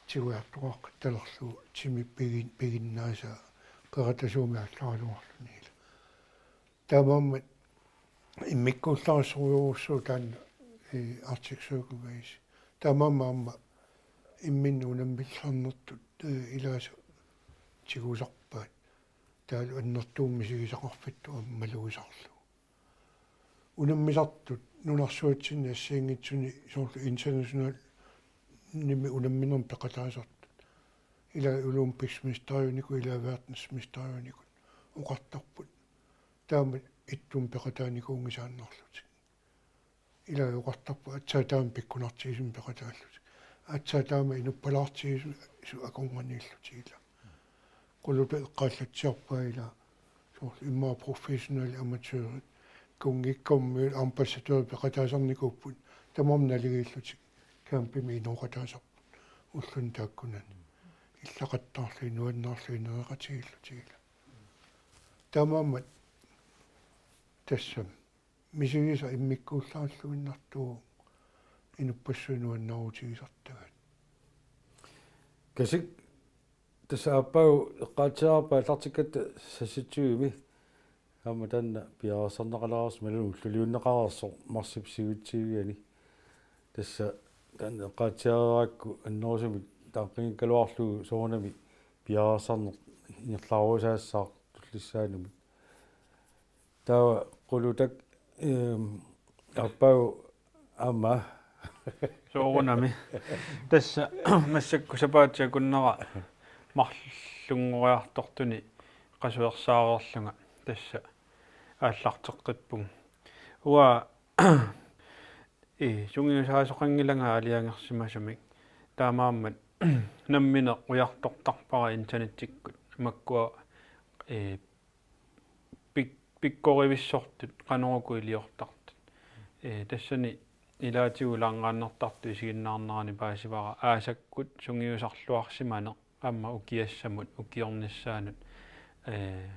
tigujartoqaqqittalerlugu timi pigin-, piginnaasaa qeratasuumik aallaraluarluni ila. Taamaammat immikkuullarissorujussuuvoq taanna, ee, Arctic Circle Race. Taamaammat aamma imminnut unammillernertut, ee, ilaasa tigusarpaat. Taavalu annertuumik misigisaqarfittut aamma malugisarlugu. Unammisartut nunarsuatsinni assigiinngitsuni soorlu internationalimi unamminermi peqataasartut. Ila olympisk mesteriunikut, ila verdensmesteriunikut oqartarput. Taama ittumik peqataanikuunngisaannarlutik. Ila oqartarput aatsaat taama pikkunartigisumik peqataallutik. Aatsaat taama inuppalaartigisumik akornanniillutik ila. Qulutaq eqqaallatsiarpaat ila. Soorlu immaqa professionel amatørit. Kunngikkormiut ambassadørit peqataasarnikuupput. Tamarmik naligiillutik campimi inooqataasarput. Ulluni taakkunani. Illaqattaarlugit, nuannaarlugit, nereqatigiillutik ila. Taamaammat tassami misigisaq immikkuullarilluinnartuuvoq inuppassuit nuannaarutigisartagaat. Kasik, tassa aappaagu eqqaatsiarpaa aallartikkatta seksogtyvemi. Aamma taanna piareersarneqalaarsi imaluunniit ulluliunneqareersoq marsip siutsiviani. Tassa taanna eqqaatsiareerakku annerusumik taaqqinngikkagaluarlugu soorunami piareersarneq ingerlarusaassaaq tullissaanumik. Taava Qulutaq, ehm, aappaagu aamma. Soorunami. Tassa massakkut sapaatip akunnera marlunngoriartortuni qasuersaareerlunga tassa aallarteqqippunga. Uanga ii, sungiusaasoqanngilanga aalajangersimasumik. Taamaammat nammineq ujartortarpara internettikkut. Makkua, ii, pik-, pikkorivissortut, qanoruku iliortartut. Ii, tassani ilaatigut langrennertartut isiginnaarnerani paasivara aasakkut sungiusarluarsimaneq aamma ukiassamut ukiornissaanut, ee,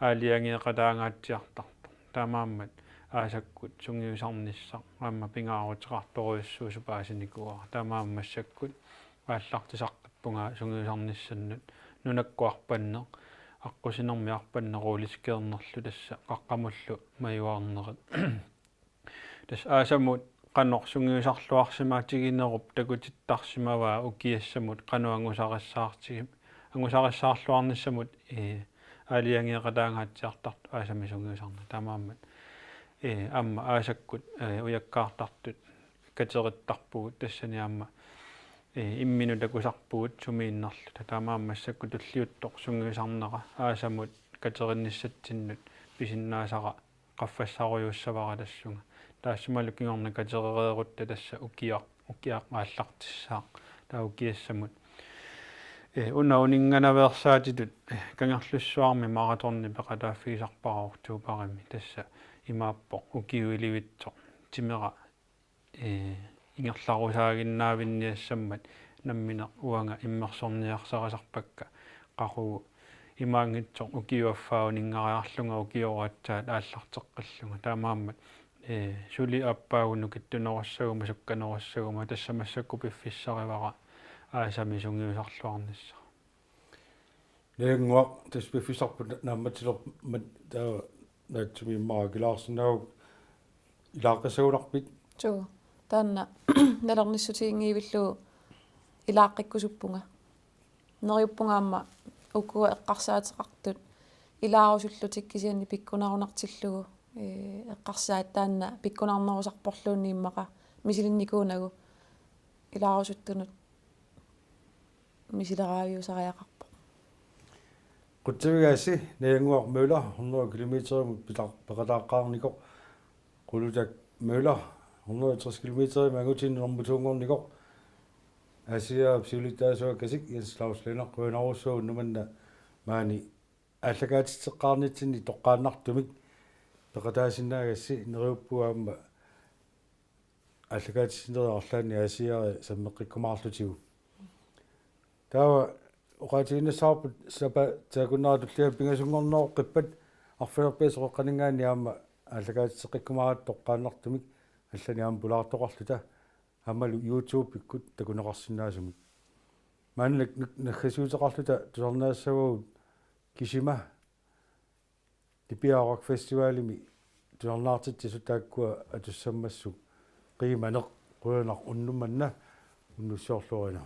aalajangeeqatangaatsiartartoq. Taamaammat aasakkut sungiusarnissaq aamma pingaaruteqartorujussuusoq paasinikuuara. Taamaammat massakkut aallartisaqqippunga sungiusarnissannut nunakkut arpanneq, aqqusinermi arpanneq rulleskøjternerlu tassa qaqqamullu majuarnerit. Tassa aasamut qanoq sungiusarluarsimaatiginerup takutittarsimavaa ukiassamut qanoq angusarissaartigi-, angusarissaarluarnissamut, ee, aalajangeeqatangaatsiartartoq aasami sungiusarneq. Taamaammat, ee, aamma aasakkut, ee, ujakkaartartut katerittarpugut tassani aamma, ee, imminut takusarpugut sumiinnerluta. Taamaammat massakkut tulliuttoq sungiusarnera aasamut katerinnissatsinnut pisinnaasara qaffassarujuussavara tassunga. Taassumalu kingorna katerereerutta tassa ukiaq, ukiaq aallartissaaq. Taava ukiassamut, ee, una uninnganaveersaatitut, ee, Kangerlussuarmi maratoni peqataaffigisarpara oktobarimi. Tassa imaappoq ukiuilivitsoq timera, ee, ingerlarusaaginnaavinniassammat nammineq uanga immersorniarsarisarpakka qaqugu imaanngitsoq ukiup affaa uninngariarlunga ukioraatsaat aallarteqqillunga. Taamaammat, ee, suli aappaagu nukittunerussaguma, sukkanerussaguma, tassa massakkut piffissarivara aasami sungiusarluarnissaq. Najannguaq, tassa piffissarput naammatsilermat taava naatsumik immaqa akilaarsinnaavunga, ilaaqqissagunarpit? Suu, taanna nalornissutiginngivillugu ilaaqqikkusuppunga. Neriuppunga aamma ukua eqqarsaateqartut ilaarusullutik kisianni pikkunarunartillugu, ee, eqqarsaat taanna pikkunarnerusarporluunniit immaqa misilinnikuunagu ilaarusuttunut misileraaviusariaqarpoq. Qutsavigaassi Najannguaq Møller hundrede kilometerimut pita-, peqataaqqaarnikoq, Qulutak Møller hundrede tres kilometerimut angutini normu to-nngornikoq, Aasiaap siulittaasuakasik Jens Claus Lennert, qujanarsuaq unnuk manna maani aallakaatitseqqaarnitsinni toqqaannartumik peqataasinnaagassi. Neriuppunga aamma aallakaatitsinerit arlaanni Aasiaat sammeqqikkumaarlutigu. Taava oqaatiginnassavarput sapa-, saakkunnera tullia pingasunngorneroqqippat arfineq-pingasut qeqqaninngaanniit aamma aallakaatitseqqikkumaaratta toqqaannartumik, allanik aamma pulaartoqarluta aammalu YouTube-ikkut takuneqarsinnaasumik. Maanna nag-, nag-, naggasiuteqarluta tusarnaassavagut kisima Nipiaa Rock Festivalimi tusarnaartitsisut taakkua atussammassuk. Qiimaneq, qujanaq unnuk manna unnussiorluarina.